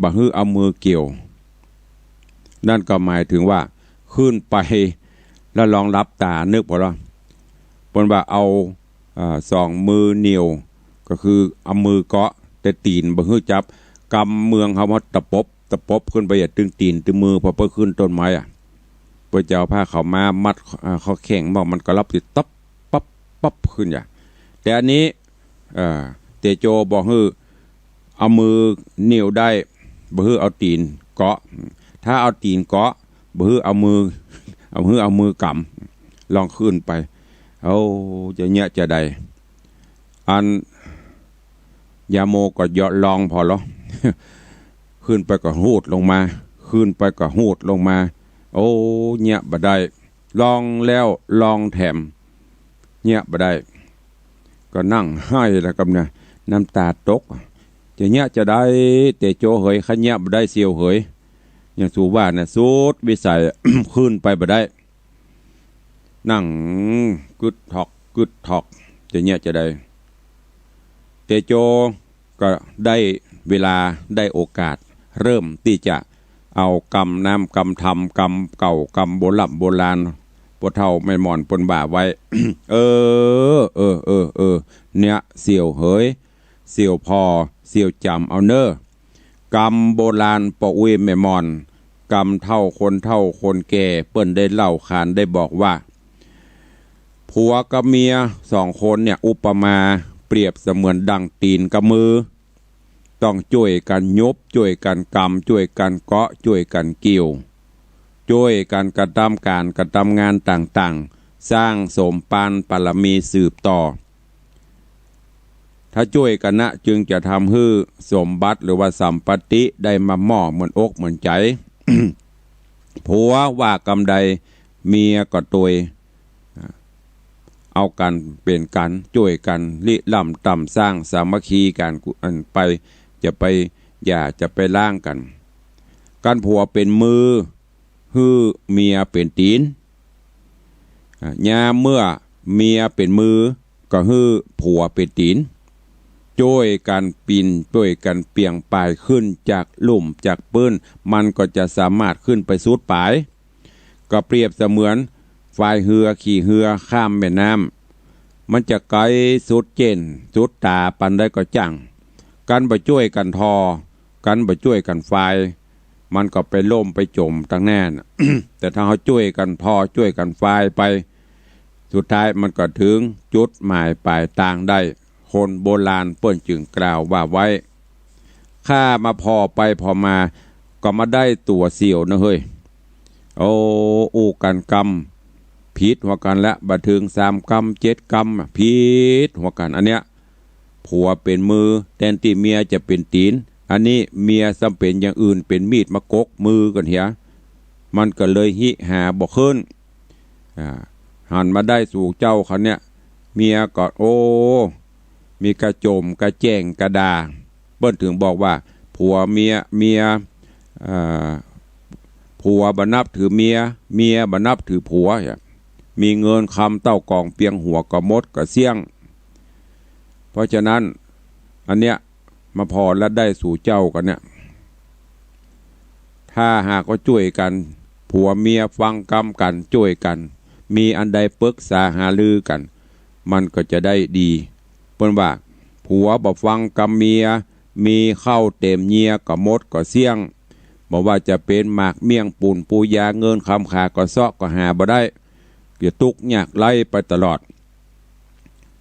บ่หื้อเอามือเกี่ยว นั่นก็หมายเถิงว่า ขึ้นไปแล้วลองหลับต๋านึกผ่อลอ เปิ้นว่าเอา อ่า ส่องมือเหนี่ยว ก็คือเอามือเกาะ แต่ตี๋นบ่หื้อจับ กำเมืองเฮาว่าตะปบ ตะปบขึ้นไป อย่าตึงตี๋นตึงมือ พอเปิ้นขึ้นต้นไม้อะ เปิ้นจะเอาผ้าขาวม้ามัด อ่า ข้อแข้ง บ่ มันก็หลับติดตับ ปั๊บ ปั๊บ ขึ้นอย่า แต่อันนี้ เอ่อ เตโจบอกหื้อเอามือเหนี่ยวได้ บ่หื้อเอาตี๋นเกาะ ถ้าเอาตี๋นเกาะ บ่หื้อเอามือ บ่หื้อเอามือกำ ลองขึ้นไป โอ้ จะเยียะจะใด อันยาโมก็เยียะลองผ่อลอ ขึ้นไปก็ฮูดลงมา ขึ้นไปก็ฮูดลงมา โอ้ เยียะบ่ได้ ลองแล้วลองแถม เยียะบ่ได้ ก็นั่งไห้แล้วกำเนี่ย น้ำต๋าตก จะเยียะจะใด เตโจเหย ข้าเยียะบ่ได้เสี่ยวเหย อย่างสูว่าน่ะ สุดวิสัย ขึ้นไปบ่ได้ นั่งกึดถอก กึดถอก จะเยียะจะใด เตโจก็ได้เวลา ได้โอกาส เริ่มตี้จะเอากำน้ำกำธรรม กำเก่ากำโบร่ำโบราณ ป้อเฒ่าแม่หมอนเปิ้นว่าไว้ เออ เออ เออ เออ เนี่ย เสี่ยวเหย เสี่ยวผ่อ เสี่ยวจ๋ำเอาเน่อ กำโบราณป้ออุ๊ยแม่หมอน กำเฒ่าคนเฒ่าคนแก่เปิ้นได้เล่าขานได้บอกว่า ผัวกับเมียสองคนเนี่ย อุปมาเปรียบเสมือนดั่งตี๋นกับมือ ต้องจ้วยกั๋นยุบ จ้วยกั๋นกำ จ้วยกั๋นเกาะ จ้วยกั๋นเกี่ยว จ้วยกั๋นกระตำก๋าน กระตำงานต่างๆ สร้างสมปานปารมีสืบต่อ ถ้าจ้วยกั๋นนะ จึงจะทำหื้อสมบัติหรือว่าสัมปัตติได้มาหม้อเหมือนอกเหมือนใจ๋ ผัวว่ากำใด เมียก็ตวย เอากั๋นเป๋นกั๋น จ้วยกั๋นริร่ำต่ำสร้างสามัคคีกั๋น อันไป จะไปหย่าจะไปฮ้างกั๋น กั๋นผัวเป๋นมือ หื้อเมียเป๋นตี๋น อ่า ยามเมื่อเมียเป๋นมือ ก็หื้อผัวเป๋นตี๋น จ้วยกั๋นปี๋น จ้วยกั๋นเปียงป่ายขึ้นจากลุ่มจากปื๊น มันก็จะสามารถขึ้นไปสุดป๋าย ก็เปรียบเสมือนพายเฮือ ขี่เฮือข้ามแม่น้ำ มันจะไก๋สุดเจ๊นสุดต๋าปานใดก็จ้าง กั๋นบ่จ้วยกั๋นทอ กั๋นบ่จ้วยกั๋นพาย มันก็ไปล่มไปจ๋มตังแน่น แต่ถ้าเฮาจ้วยกั๋นทอ จ้วยกั๋นพายไป สุดท้ายมันก็เถิงจุดหมายป๋ายตางได้ คนโบราณเปิ้นจึงกล่าวว่าไว้ ข้ามาผ่อไปผ่อมา ก็มาได้ตั๋วเสี่ยวนะเฮ้ย โอ้ อู้กั๋นกำ ผิดหัวกั๋นละ บ่เถิงสามกำ เจ็ดกำ ผิดหัวกั๋น อันเนี้ย ผัวเป๋นมือ แตนตี้เมียจะเป๋นตี๋น อันนี้เมียซ้ำเป๋นอย่างอื่น เป๋นมีดมากกมือกั๋นเหีย มันก็เลยฮิหาบ่ขึ้น อ่า หันมาได้สู่เจ้าเขาเนี่ย เมียก็ โอ้ มีกระจ๋มกระแจ้งกระด่า เปิ้นถึงบอกว่า ผัวเมีย เมีย เอ่อ ผัวบ่นับถือเมีย เมียบ่นับถือผัว มีเงินคำเต้ากองเปียงหัวก็หมดก็เสี้ยง เพราะฉะนั้น อันเนี้ย มาผ่อและได้สู่เจ้ากั๋นเนี่ย ถ้าหากว่าจ้วยกั๋น ผัวเมียฟังกำกั๋น จ้วยกั๋น มีอันใดปรึกษาหารือกั๋น มันก็จะได้ดี เปิ้นว่า ผัวบ่ฟังกำเมีย มีข้าวเต็มเยียก็หมดก็เสี้ยง บ่ว่าจะเป๋นหมากเมี่ยงปู๋นปู๋ยา เงินคำขาก็เซาะก็หาบ่ได้ จะตุ๊กข์ยากไร้ไปตลอด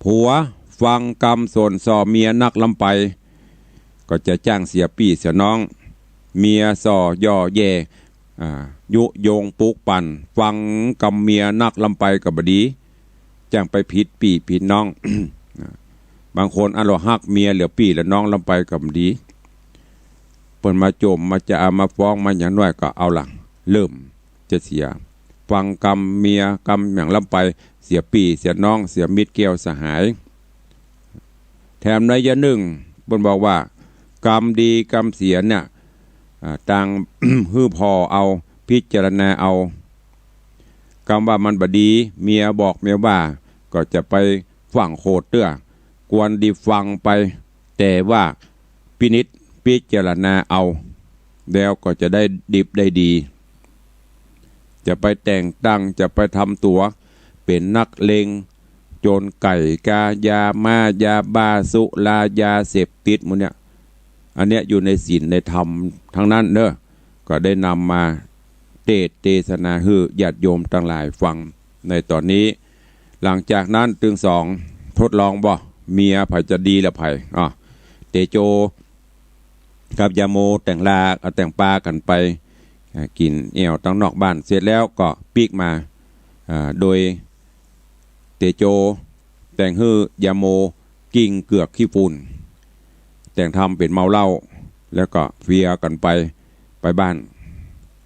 ผัวฟังกำส่วนส่อเมียนักล้ำไป ก็จะจ้างเสียปี้เสียน้อง เมียส่อเย่อแย่ อ่า ยุยงปลุกปั่น ฟังกำเมียนักล้ำไปก็บ่ดี จ้างไปผิดปี้ผิดน้อง บางคนอันว่าฮักเมียเหลือปี้เหลือน้องล้ำไปก็บ่ดี เปิ้นมาจ๋มมาจะเอามาฟ้องมาหยังหน้อยก็เอาละ เริ่มจะเสีย ฟังกำเมียกำหยังล้ำไป เสียปี้เสียน้อง เสียมิตรแก้วสหาย แถมในยะนึ่ง เปิ้นบอกว่า กำดีกำเสียเนี่ย อ่า ต่าง หื้อผ่อเอา พิจารณาเอา กำว่ามันบ่ดี เมียบอกเมียว่า ก็จะไปฟั่งโขดเตื้อ ควรดีฟังไป แต่ว่าพินิจพิจารณาเอา แล้วก็จะได้ดิบได้ดี จะไปแต่งตั้ง จะไปทำตั๋วเป๋นนักเลง โจรไก่ กา ยาม้า ยาบ้า สุรา ยาเสพติดหมู่เนี่ย อันเนี้ยอยู่ในศีลในธรรมทั้งนั้นเนอะ ก็ได้นำมาเตสน์เตสนาหื้อญาติโยมตังหลายฟังในต๋อนนี้ หลังจากนั้นตึงสอง ทดลองบ่ เมียใผจะดีละใผ อ่ะ เตโจกับยาโมแต่งลา เอาแต่งปากั๋นไป อ่า กิ๋นแอ่วตังนอกบ้านเสร็จแล้วก็ปิ๊กมา อ่า โดยเตโจแต่งหื้อยาโม กิ่งเกือกขี้ฝุ่น แต่งทำเป๋นเมาเหล้า แล้วก็เฟียกั๋นไป ไปบ้าน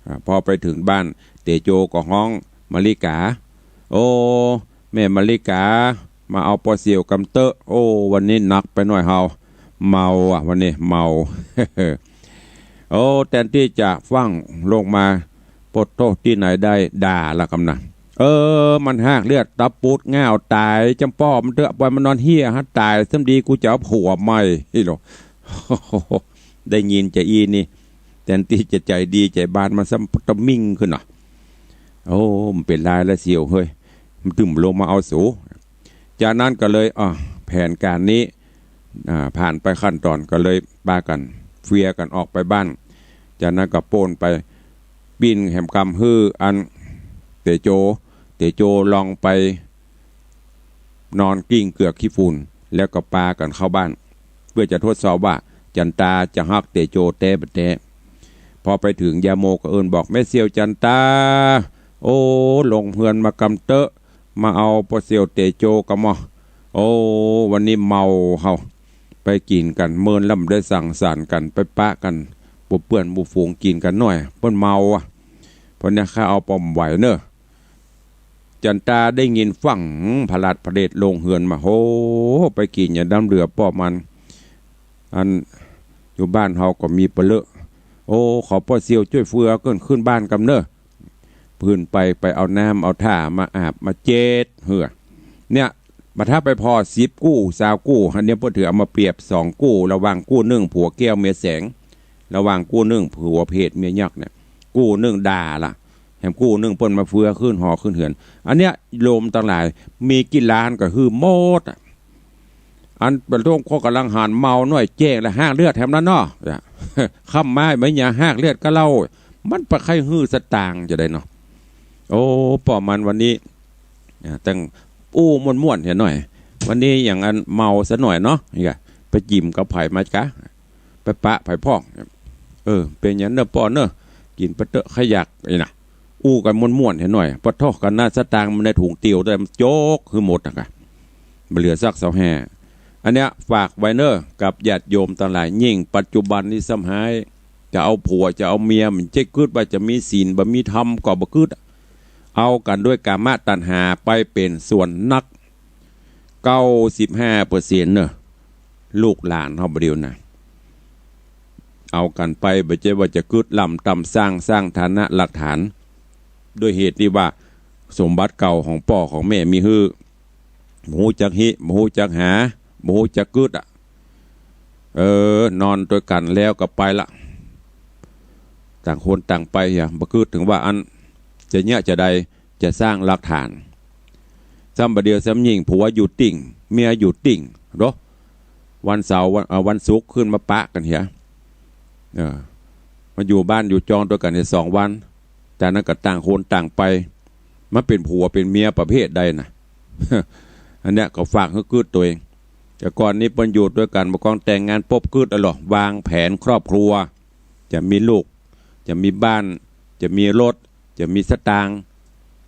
อ่า พอไปเถิงบ้าน เตโจก็ฮ้องมะลิก๋า โอ้ แม่มะลิก๋า มาเอาป้อเสี่ยวกำเต๊อะ โอ้ วันนี้หนักไปหน่อยเฮา เมาอ่ะ วันนี้เมา โอ้ แตนตี้จะฟั่งลงมา ปะโธ่ ตี้ไหนได้ด่าละกำนะ เออ มันฮากเลือดตะปูดง่าวต๋าย จำป้อมันเต๊อะ ปล่อยมันนอนเฮี้ยฮะต๋าย ซ้ำดีกูจะเอาผัวใหม่ อีหลอ ได้ยินจาอี้นี่ แตนตี้จะใจ๋ดีใจ๋บาน มันซ้ำตะมิ่งขึ้นน่ะ โอ้ มันเป๋นลายละเสี่ยวเฮ้ย มันตึงลงมาเอาสู จากนั้นก็เลย อ่ะ แผนก๋านนี้ อ่า ผ่านไปขั้นต๋อนก็เลยปากั๋นเฟียกั๋นออกไปบ้าน จากนั้นก็โป้นไป ปิ้นแหมกำหื้ออันเตโจ เตโจลองไปนอนกิ่งเกือกขี้ฝุ่น แล้วก็ปากั๋นเข้าบ้าน เพื่อจะทดสอบว่าจันตาจะฮักเตโจแต๊บ่แต๊ พอไปเถิงยาโมก็เอิ้นบอก แม่เสี่ยวจันตา โอ้ ลงเฮือนมากำเต๊อะ มาเอาป้อเสี่ยวเตโจกำมอ โอ้ วันนี้เมาเฮา ไปกิ๋นกั๋นเมินแล้วบ่ได้สังสรรค์กั๋น ไปปะกั๋น หมู่เปื้อนหมู่ฝูงกิ๋นกั๋นหน่อย เปิ้นเมาอ่ะ เพราะเนี่ยข้าเอาป้อบ่ไหวเนอะ จันตาได้ยินฟั่ง พลัดพะเดชลงเฮือนมา โห ไปกิ๋นอย่าดำเหลือป้อมัน อันอยู่บ้านเฮาก็มีปะเลอะ โอ้ ขอป้อเสี่ยวจ้วยเฟือเปิ้นขึ้นบ้านกำเนอะ ขึ้นไป ไปเอาน้ำเอาท่ามาอาบมาเจ็ดเหือ เนี่ย บ่าถ้าไปผ่อสิบกู้ ซาวกู้ อันเนี้ยเปิ้นถือเอามาเปรียบสองกู้ ระหว่างกู้นึ่งผัวแก้วเมียแสง ระหว่างกู้นึ่งผัวเพศเมียยักษ์เนี่ย กู้นึ่งด่าละ แหมกู้นึ่งเปิ้นมาเฟือขึ้นหอขึ้นเฮือน อันเนี้ยโยมตังหลาย มีกี่ล้านก็หื้อหมดอะ อันเป๋นต้นก็ก๋ำลังหันเมาหน่อยแจ้งและฮากเลือดแหมนั้นเนาะ ค่ำมาบ่ายาฮากเลือดก็เล่า มันบ่ใค่หื้อสตางค์จะได้เนาะ โอ้ ป้อมันวันนี้ อ่า แต่งอู้ม่วนๆ เหียหน่อย วันนี้อย่างอันเมาซะหน่อยเนาะ นี่กะ ไปจิ่มกับใผมาจ๊ะ ไปปะใผพ่อง เออ เป๋นหยังเนอะป้อเนอะ กิ๋นไปเต๊อะ ใค่อยาก นี่นะ อู้กั๋นม่วนๆ เหียหน่อย ปะโธ่ ขนาดสตางค์มันในถุงเตียวแต่มันโจ๊กหื้อหมดนะกะ บ่เหลือสักเศร้าแฮ่ อันเนี้ยฝากไว้เนอะ กับญาติโยมตังหลาย ยิ่งปัจจุบันนี้ซ้ำฮ้าย จะเอาผัวจะเอาเมีย บ่ใจ้กึ๊ดว่าจะมีศีลบ่มีธรรมก็บ่กึ๊ด เอากั๋นด้วยกามตัณหาไปเป๋นส่วนนัก เก้าสิบห้าเปอร์เซ็นต์ เนอะ ลูกหลานเฮาบ่าเดี่ยวนะ เอากั๋นไป บ่ใจ้ว่าจะกึ๊ดล้ำต่ำ สร้าง สร้างฐานะหลักฐาน ด้วยเหตุตี้ว่าสมบัติเก่าของป้อของแม่มีหื้อ บ่ฮู้จักฮิ บ่ฮู้จักหา บ่ฮู้จักกึ๊ดอะ เออ นอนตวยกั๋นแล้วก็ไปละ ต่างคนต่างไป อย่าบ่กึ๊ดเถิงว่าอันจะเยียะจะใด จะสร้างหลักฐาน ซ้ำบ่าเดี่ยวซ้ำยิ่งผัวอยู่ติ๊ง เมียอยู่ติ๊ง เนาะ วันเสาร์ วัน เอ่อ วันศุกร์ขึ้นมาปะกั๋นเหีย เออ มาอยู่บ้านอยู่จองตวยกั๋นเหียสองวัน จากนั้นก็ต่างคนต่างไป มาเป๋นผัวเป๋นเมียประเภทใดนะ อันเนี้ยก็ฝากหื้อกึ๊ดตวย แต่ก่อนนี้เปิ้นอยู่ตวยกั๋น บ่าก่อนแต่งงานปุ๊บกึ๊ดอะเหรอ วางแผนครอบครัว จะมีลูก จะมีบ้าน จะมีรถ จะมีสตางค์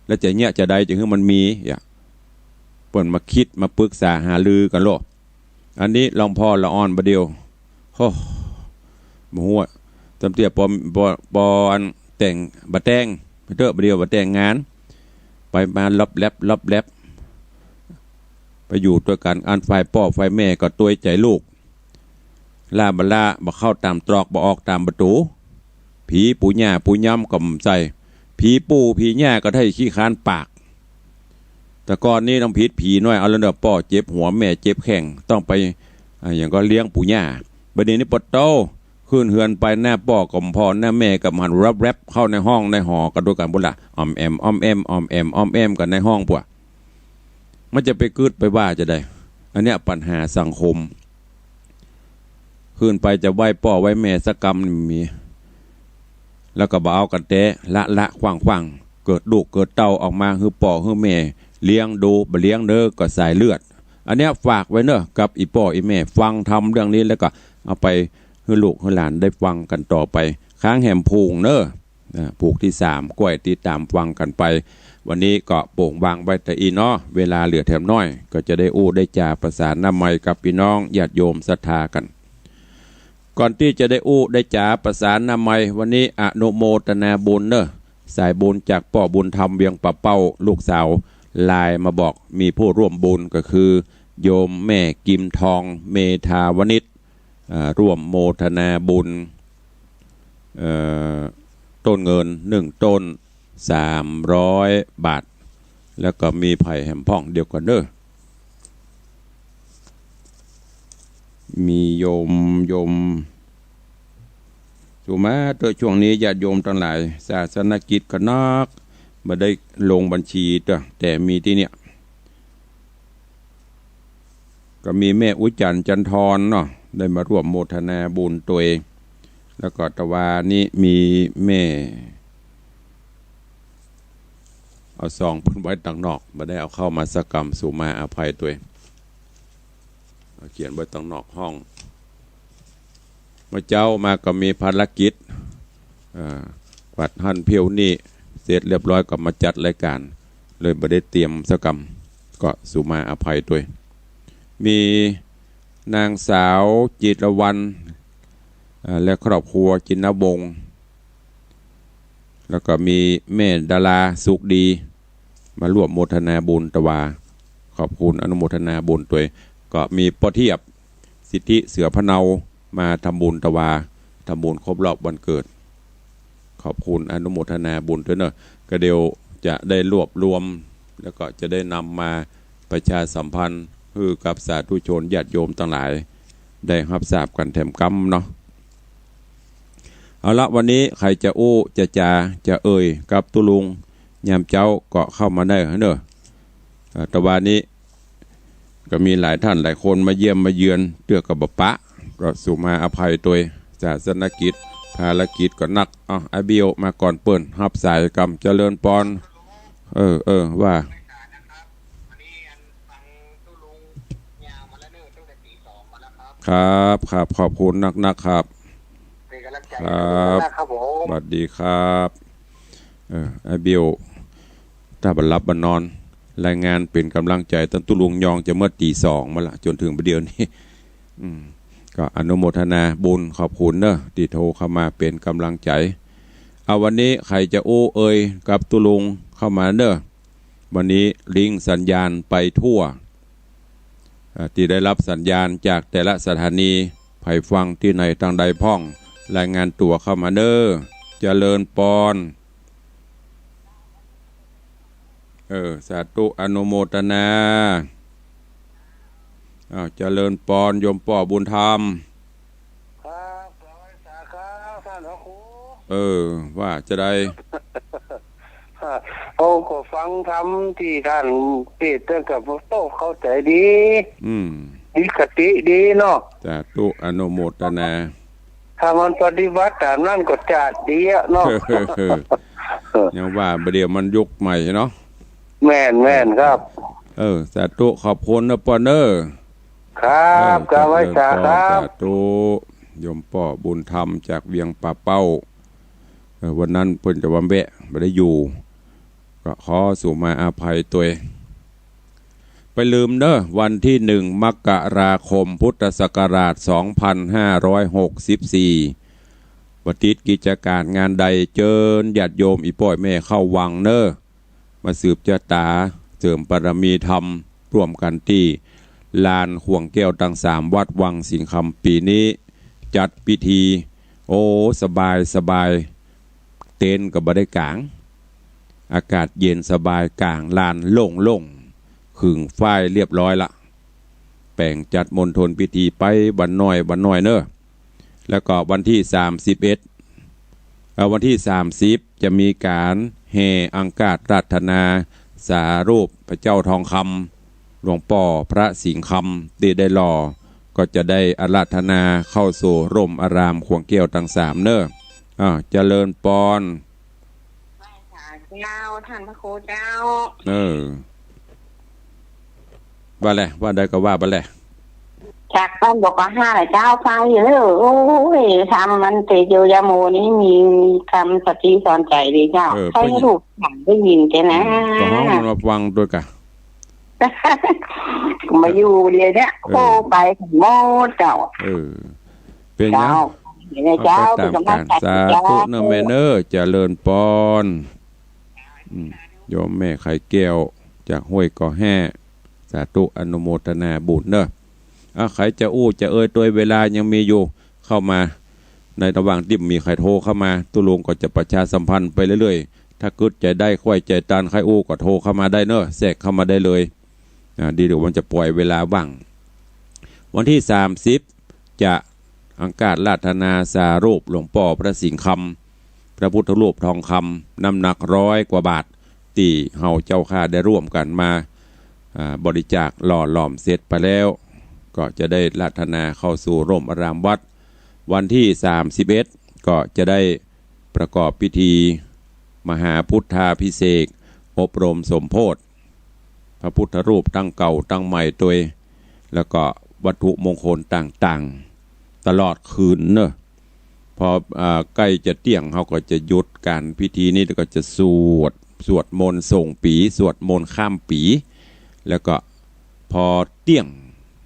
แล้วจะเยียะจะใดจะหื้อมันมี อย่า เปิ้นมาคิดมาปรึกษาหารือกั๋นโลด อันนี้หลวงพ่อละอ่อนบ่าเดี่ยว โอ้ บ่ฮู้อะ ตำเตี้ยปอ ปอ ปออันแต่ง บ่แต่ง ไปเต๊อะ บ่าเดี่ยวบ่แต่งงาน ไปมาลอบแลบ ลอบแลบ ไปอยู่ตวยกั๋น อันฝ่ายป้อฝ่ายแม่ก็ตวยใจ๋ลูก ล่าบ่ล่า บ่เข้าต๋ามตรอก บ่ออกต๋ามประตู๋ ผีปู่ย่าปู่ยำก็บ่ใจ้ ผีปู่ผีย่าก็ได้ขี้คร้านปาก แต่ก่อนนี้ต้องผิดผีน้อยเอาแล้วเนาะ ป้อเจ็บหัวแม่เจ็บแข้ง ต้องไป อ่า อย่างก็เลี้ยงปู่ย่า บัดนี้นี่ปะโต้ ขึ้นเฮือนไปหน้าป้อก็บ่ผ่อ หน้าแม่ก็บ่หัน แร็บๆ เข้าในห้องในหอก็ดูกั๋นปู้นละ อ่อมแอม อ่อมแอม อ่อมแอม อ่อมแอมกั๋นในห้องปู้น มันจะไปกึ๊ดไปว่าจะใด อันเนี้ยปัญหาสังคม ขึ้นไปจะไหว้ป้อไหว้แม่สักกำบ่มี แล้วก็บ่เอากั๋นแต๊ ละละขว้างๆ เกิดลูกเกิดเต้าออกมาหื้อป้อหื้อแม่เลี้ยงดู บ่เลี้ยงเน้อก็สายเลือด อันเนี้ยฝากไว้เน้อ กับอี่ป้ออี่แม่ ฟังธรรมเรื่องนี้แล้วก็เอาไปหื้อลูกหื้อหลานได้ฟังกั๋นต่อไป ครั้งแหมผูกเน้อ อ่า ผูกตี้สาม ก้อย ติดต๋ามฟังกั๋นไป วันนี้ก็โป่งวางไว้เต้าอี้เนาะ เวลาเหลือแถมน้อย ก็จะได้อู้ได้จ๋าประสานนามัยกับปี้น้องญาติโยมศรัทธากั๋น ก่อนตี้จะได้อู้ได้จ๋าประสานนามัย วันนี้อนุโมทนาบุญเน้อ สายบุญจากป้อบุญธรรมเวียงป่าเป้า ลูกสาวไลน์มาบอก มีผู้ร่วมบุญก็คือโยมแม่กิมทอง เมธาวณิช อ่า ร่วมโมทนาบุญ เอ่อ ต้นเงินหนึ่งต้น สามร้อยบาท แล้วก็มีใผแหมพ่อง เดี๋ยวก่อนเน้อ มีโยม โยม สุมาเต๊อะ ช่วงนี้ญาติโยมตังหลาย ศาสนกิจก็นัก บ่ได้ลงบัญชีเต๊อะ แต่มีตี้เนี่ย ก็มีแม่อุจันทร์ จันทรเนาะ ได้มาร่วมโมทนาบุญตวย แล้วก็ตะวานี้มีแม่ เอาซองเปิ้นไว้ตังนอก บ่ได้เอาเข้ามาสักกำ สุมาอภัยตวย เอาเขียนไว้ตังนอกห้อง เมื่อเจ๊ามาก็มีภารกิจ อ่า กวาดหั้นเผี้ยวนี่เสร็จเรียบร้อยก็มาจัดรายก๋าน เลยบ่ได้เตรียมสักกำ ก็สุมาอภัยตวย มีนางสาวจิตรวรรณ อ่า และครอบครัวจินนวงศ์ แล้วก็มีแม่ดาราสุขดี มาร่วมโมทนาบุญตะวา ขอบคุณอนุโมทนาบุญตวย ก็มีป้อเทียบ สิทธิเสือพะเนามาทำบุญตะวา ทำบุญครบรอบวันเกิด ขอบคุณอนุโมทนาบุญตวยเนาะ ก็เดี๋ยวจะได้รวบรวม แล้วก็จะได้นำมาประชาสัมพันธ์หื้อกับสาธุชนญาติโยมตังหลาย ได้ฮับทราบกั๋นแถมกำเนาะ เอาละ วันนี้ใผจะอู้จะจ๋าจะเอ่ยกับตุ๊ลุง ยามเจ๊าก็เข้ามาได้เนาะ อ่า ตะวานี้ก็มีหลายท่านหลายคนมาเยี่ยมมาเยือน เตื้อก็บ่ปะ ก็สุมาอภัยตวย ศาสนกิจ ภารกิจก็นัก เอ้า ไอ้เบี้ยวมาก่อนเปิ้น ฮับสายกำ เจริญปอน เออ เออ ว่า ครับ ครับ ขอบคุณนักๆ ครับ เป็นกำลังใจ ครับ นะครับผม สวัสดีครับ เออ ไอ้เบี้ยว ถ้าบ่หลับบ่นอน รายงานเป๋นกำลังใจ๋ ตังตุ๊ลุงยองจะเมื่อตี๋สองมาละ จ๋นเถิงบ่าเดี่ยวนี้ อืม ก็อนุโมทนาบุญ ขอบคุณเนาะ ตี้โทรเข้ามาเป๋นกำลังใจ๋ เอา วันนี้ใผจะอู้เอ่ยกับตุ๊ลุงเข้ามาเนาะ วันนี้ลิงก์สัญญาณไปทั่ว อ่า ตี้ได้ฮับสัญญาณจากแต่ละสถานี ใผฟังตี้ไหนตางใดพ่อง รายงานตั๋วเข้ามาเน้อ เจริญปอน เออ สาธุ อนุโมทนา อ้าว เจริญปอน โยมป้อบุญธรรม ครับ สวัสดีครับ ท่านพระครู เออ ว่าจะใด เฮาก็ฟังธรรมตี้ท่านเตสน์นั่นก็โต้เข้าใจ๋ดี อืม มีคติดีเนาะ สาธุ อนุโมทนา ถ้ามันปฏิบัติต๋ามนั้นก็จะดีอะเนาะ ยังว่าบ่าเดี่ยวมันยุคใหม่เนาะ แม่น แม่นครับ เออ สาธุ ขอบคุณเนาะป้อเนาะ ครับ เออ ครับ ไหว้สาครับ สาธุ โยมป้อบุญธรรมจากเวียงป่าเป้า เออ วันนั้นเปิ้นจะวันแวะ บ่ได้อยู่ ก็ขอสุมาอภัยตวย ไปลืมเน้อ วันตี้หนึ่ง มกราคม พุทธศักราช สองพันห้าร้อยหกสิบสี่ บ่ติดกิจก๋านงานใด เจิญญาติโยมอี่ป้ออี่แม่เข้าวังเน้อ มาสืบจะต๋า เสริมบารมีธรรม ร่วมกั๋นตี้ลานข่วงแก้วตังสาม วัดวังสิงห์คำ ปี๋นี้ จัดพิธี โอ้ สบายสบาย เต็นท์ก็บ่ได้ก๋าง อากาศเย็นสบาย ก๋างลานโล่งๆ ขึงฝ้ายเรียบร้อยละ แป๋งจัดมณฑลพิธีไปวันน้อยวันน้อยเนอะ แล้วก็วันตี้สามสิบเอ็ด เอ่อ วันตี้สามสิบจะมีก๋านแห่อังคาสอาราธนาสารูปพระเจ้าทองคำ หลวงป้อพระสิงห์คำตี้ได้หล่อ ก็จะได้อาราธนาเข้าสู่ร่มอารามขวงแก้วตังสามเนอะ อ่า เจริญปอน ไหว้สาเจ้า ท่านพระครูเจ้า เออ ว่าแหละ ว่าได้ก็ว่าไปแหละ จากบ้านบอกว่าห้าเจ้า ฟังอยู่เนอะ โอ้ย ธรรมมันเตโชยะโมนี่มีคำสติสอนใจ๋ดีเจ้า เออ ใคร เปิ้น ลูกหลานได้ยินแกนะ อืม ก็ฮ้องมันมาฟังตวยกะ มาอยู่เดี๋ยวเนี้ย เออ โอ้ ไปกันหมดเจ้า เออ เป๋นหยัง เจ้า เดี๋ยวนะเจ้า เอาไปต๋ามก๋าน เป๋นก๋ำลังใจ๋ สาธุ เจ้า เนอะแม่เนอะ เจริญปอน อืม โยมแม่ไข่แก้ว จากห้วยก่อแฮ้ สาธุ อนุโมทนาบุญเนอะ อ่ะ ใผจะอู้จะเอ่ยตวย เวลายังมีอยู่ เข้ามา ในระหว่างตี้มีใผโทรเข้ามา ตุ๊ลุงก็จะประชาสัมพันธ์ไปเรื่อยๆ ถ้ากึ๊ดใจ๋ได้ ใค่ใจ๋ตัน ใค่อู้ก็โทรเข้ามาได้เนอะ แทรกเข้ามาได้เลย อ่า ดีเดี๋ยวมันจะป่อยเวลาว่าง วันตี้สามสิบ จะอังคาสอาราธนาสารูปหลวงป้อพระสิงห์คำ พระพุทธรูปทองคำ น้ำหนักร้อยกว่าบาท ตี้เฮาเจ้าข้าได้ร่วมกั๋นมา อ่า บริจาคหล่อหลอมเสร็จไปแล้ว ก็จะได้อาราธนาเข้าสู่ร่มอารามวัด วันตี้สามสิบเอ็ด ก็จะได้ประกอบพิธีมหาพุทธาภิเษก อบรมสมโภช พระพุทธรูปตังเก่าตังใหม่ตวย แล้วก็วัตถุมงคลต่างๆ ตลอดคืนเนอะ พอ อ่า ใก้จะเตี้ยง เฮาก็จะหยุดก๋านพิธีนี้ แล้วก็จะสวด สวดมนต์ส่งปี๋ สวดมนต์ข้ามปี๋ แล้วก็พอเตี้ยง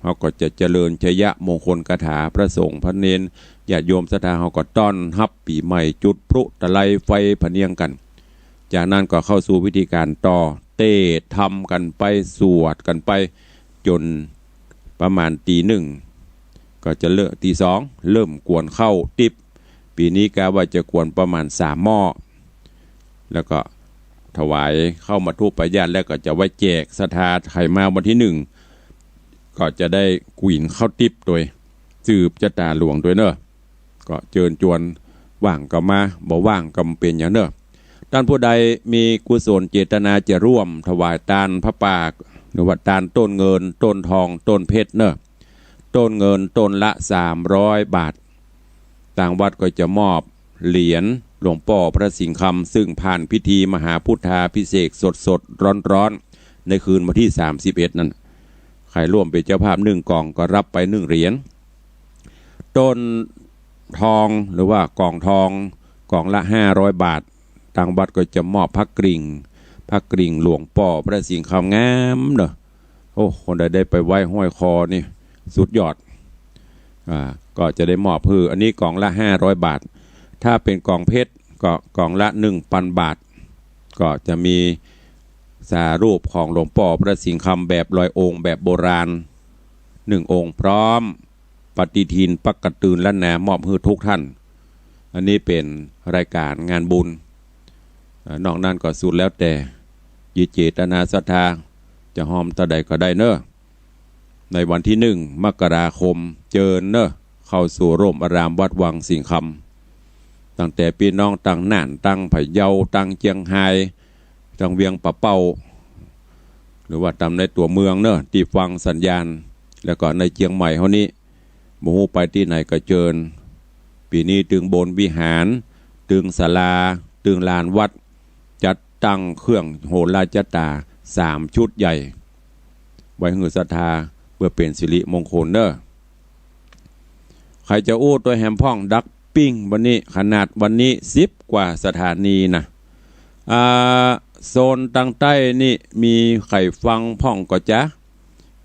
เฮาก็จะเจริญชัยมงคลคาถา พระสงฆ์พระเณรญาติโยมศรัทธา เฮาก็ต้อนฮับปี๋ใหม่ จุดพลุตะไลไฟพะเนียงกั๋น จากนั้นก็เข้าสู่พิธีก๋านต่อ เต้นธรรมกั๋นไป สวดกั๋นไป จ๋นประมาณตี๋หนึ่ง ก็จะเริ่ม ตี๋สอง เริ่มกวนข้าวติ๊บ ปี๋นี้กะว่าจะกวนประมาณสามหม้อ แล้วก็ถวายข้าวมัทธุปายาตร แล้วก็จะไว้แจกศรัทธา ใผมาวันตี้หนึ่ง ก็จะได้กิ๋นข้าวติ๊บตวย สืบจะต๋าหลวงตวยเนอะ ก็เจิญจวน ว่างก็มา บ่ว่างก็บ่เป๋นหยังเนอะ ต้านผู้ใดมีกุศลเจตนาจะร่วมถวายตานผ้าป่า หรือว่าตานต้นเงิน ต้นทอง ต้นเพชรเนอะ ต้นเงินต้นละสามร้อยบาท ตางวัดก็จะมอบเหรียญหลวงป้อพระสิงห์คำ ซึ่งผ่านพิธีมหาพุทธาภิเษกสดๆ ร้อนๆ ในคืนวันตี้สามสิบเอ็ดนั้น ใผร่วมเป๋นเจ้าภาพนึ่งก๋องก็ฮับไปนึ่งเหรียญ ต้นทองหรือว่ากล่องทอง กล่องละห้าร้อยบาท ตางวัดก็จะมอบพระกริ่ง พระกริ่งหลวงป้อพระสิงห์คำงามเนอะ โอ้ คนใดได้ไปไว้ห้อยคอนี่สุดยอด อ่า ก็จะได้มอบหื้อ อันนี้กล่องละห้าร้อยบาท ถ้าเป๋นกล่องเพชรก็กล่องละหนึ่งปันบาท ก็จะมีสารูปของหลวงป้อพระสิงห์คำแบบลอยองค์แบบโบราณหนึ่งองค์ พร้อมปฏิทินปักกะตือนล้านนามอบหื้อทุกท่าน อันนี้เป๋นรายก๋านงานบุญ อ่า นอกนั้นก็สุดแล้วแต่จิตเจตนาศรัทธา จะฮอมเต้าใดก็ได้เนอะ ในวันตี้หนึ่งมกราคม เจิญเนอะ เข้าสู่ร่มอารามวัดวังสิงห์คำ ตั้งแต่ปี้น้องตังน่าน ตังพะเยา ตังเจียงฮาย ตังเวียงป่าเป้า หรือว่าต๋ามในตั๋วเมืองเนอะ ตี้ฟังสัญญาณ แล้วก็ในเจียงใหม่เฮานี้ บ่ฮู้ไปตี้ไหนก็เจิญ ปี๋นี้ตึงบนวิหาร ตึงศาลา ตึงลานวัด จัดตั้งเครื่องโหราจัตตาสามชุดใหญ่ ไว้หื้อศรัทธาเปื้อเป๋นสิริมงคลเนอะ ใผจะอู้ตวยแหมพ่องดักปิ้งวันนี้ ขนาดวันนี้สิบกว่าสถานีนะ อ่า โซนตางใต้นี่มีใผฟังพ่องก่อจ๊ะ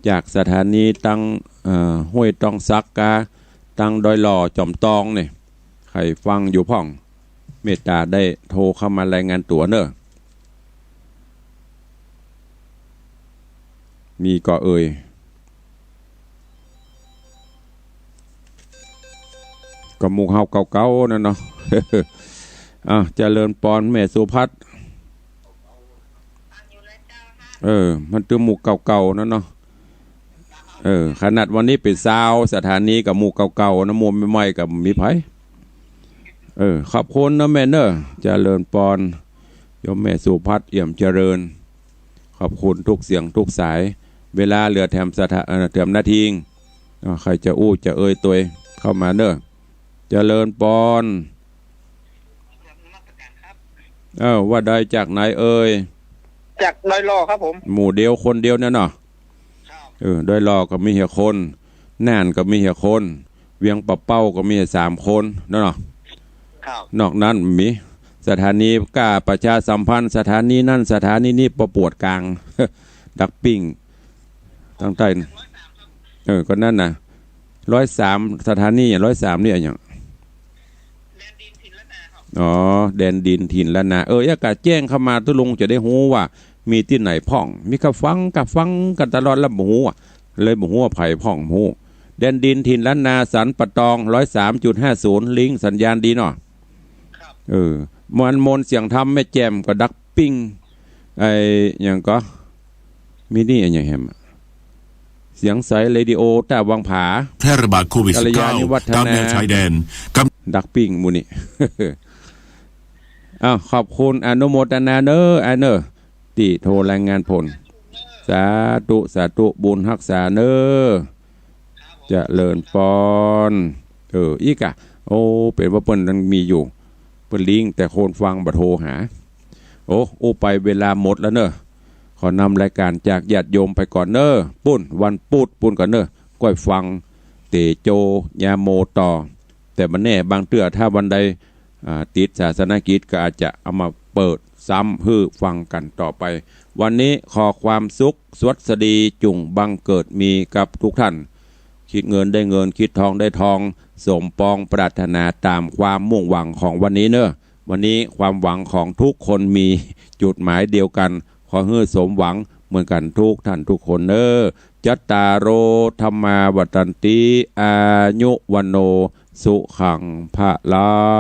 จากสถานีตัง เอ่อ ห้วยตองสักกา ตังดอยหล่อจอมตองนี่ ใผฟังอยู่พ่อง เมตต๋าได้โทรเข้ามารายงานตั๋วเนอะ มีก่อเอ่ย ก็หมู่เฮาเก่าๆ นั่นเนาะ อ่ะ เจริญปอน แม่สุภัทร เออ มันคือหมู่เก่าๆ นั่นเนาะ เออ ขนาดวันนี้เป๋นซาวสถานีก็หมู่เก่าๆ นะ หมู่ใหม่ๆ ก็บ่มีใผ เออ ขอบคุณนะแม่เนอะ เจริญปอน โยมแม่สุภัทร เอี่ยมเจริญ ขอบคุณทุกเสียงทุกสาย เวลาเหลือแถมสถา- เอ่อ แถมนาที อ่า ใผจะอู้จะเอ่ยตวยเข้ามาเนอะ เจริญปอน เออ ว่าใดจากไหนเอ่ย จากดอยหล่อครับผม หมู่เดียวคนเดียวเนี่ยเนาะ ครับ เออ ดอยหล่อก็มีห้าคน น่านก็มีห้าคน เวียงป่าเป้าก็มีสามคนนั่นเนาะ ครับ นอกนั้นมีสถานีกล้าประชาสัมพันธ์ สถานีนั่นสถานีนี่ ประปวดกลาง ดักปิ้ง ตั้งใต้ เออ ก็นั่นน่ะ ร้อยสาม สถานี ร้อยสาม นี่อะหยัง อ๋อ แดนดินถิ่นล้านนา เออ อยากจะแจ้งเข้ามา ตุ๊ลุงจะได้ฮู้ว่ามีตี้ไหนพ่อง มีกะฟัง กะฟังกั๋นตลอดแล้วบ่ฮู้อะ เลยบ่ฮู้ว่าใผพ่อง บ่ฮู้ แดนดินถิ่นล้านนา สันป่าตอง ร้อยสามจุดห้าศูนย์ ลิงก์สัญญาณดีเนาะ ครับ เออ มวลมนต์เสียงธรรมแม่แจ่มก็ดักปิ้ง ไอ้หยังก็ มีนี่อะหยังแหม เสียงใสเรดิโอต้าวังผา แพร่ระบาดโควิด สิบเก้า กัลยาณิวัฒนา ตามแนวชายแดน กำ- ดักปิ้งหมู่นี่ อ้าว ขอบคุณอนุโมทนาเนอะ อ้ายเนอะ ตี้โทรรายงานผล สาธุ สาธุ บุญฮักษาเนอะ เจริญปอน เออ อีกอะ โอ้ เป๋นว่าเปิ้นยังมีอยู่ เปิ้นลิงก์ แต่คนฟังบ่โทรหา โอ้ อู้ไปเวลาหมดแล้วเนอะ ขอนำรายการจากญาติโยมไปก่อนเนอะ ปู๊น วันปู๊ดปู๊นก่อนเนอะ ก้อยฟังเตโจ ยาโมต่อ แต่บ่แน่ บางเตื้อถ้าวันใด อ่า ติดศาสนกิจก็อาจจะเอามาเปิดซ้ำหื้อฟังกั๋นต่อไป วันนี้ขอความสุขสวัสดีจุ่งบังเกิดมีกับทุกท่าน คิดเงินได้เงิน คิดทองได้ทอง สมปองปรารถนาต๋ามความมุ่งหวังของวันนี้เนอะ วันนี้ความหวังของทุกคนมีจุดหมายเดียวกั๋น ขอหื้อสมหวังเหมือนกั๋นทุกท่านทุกคนเนอะ จัตตาโร ธัมมา วัฑฒันติ อายุ วัณโณ สุขัง พะลัง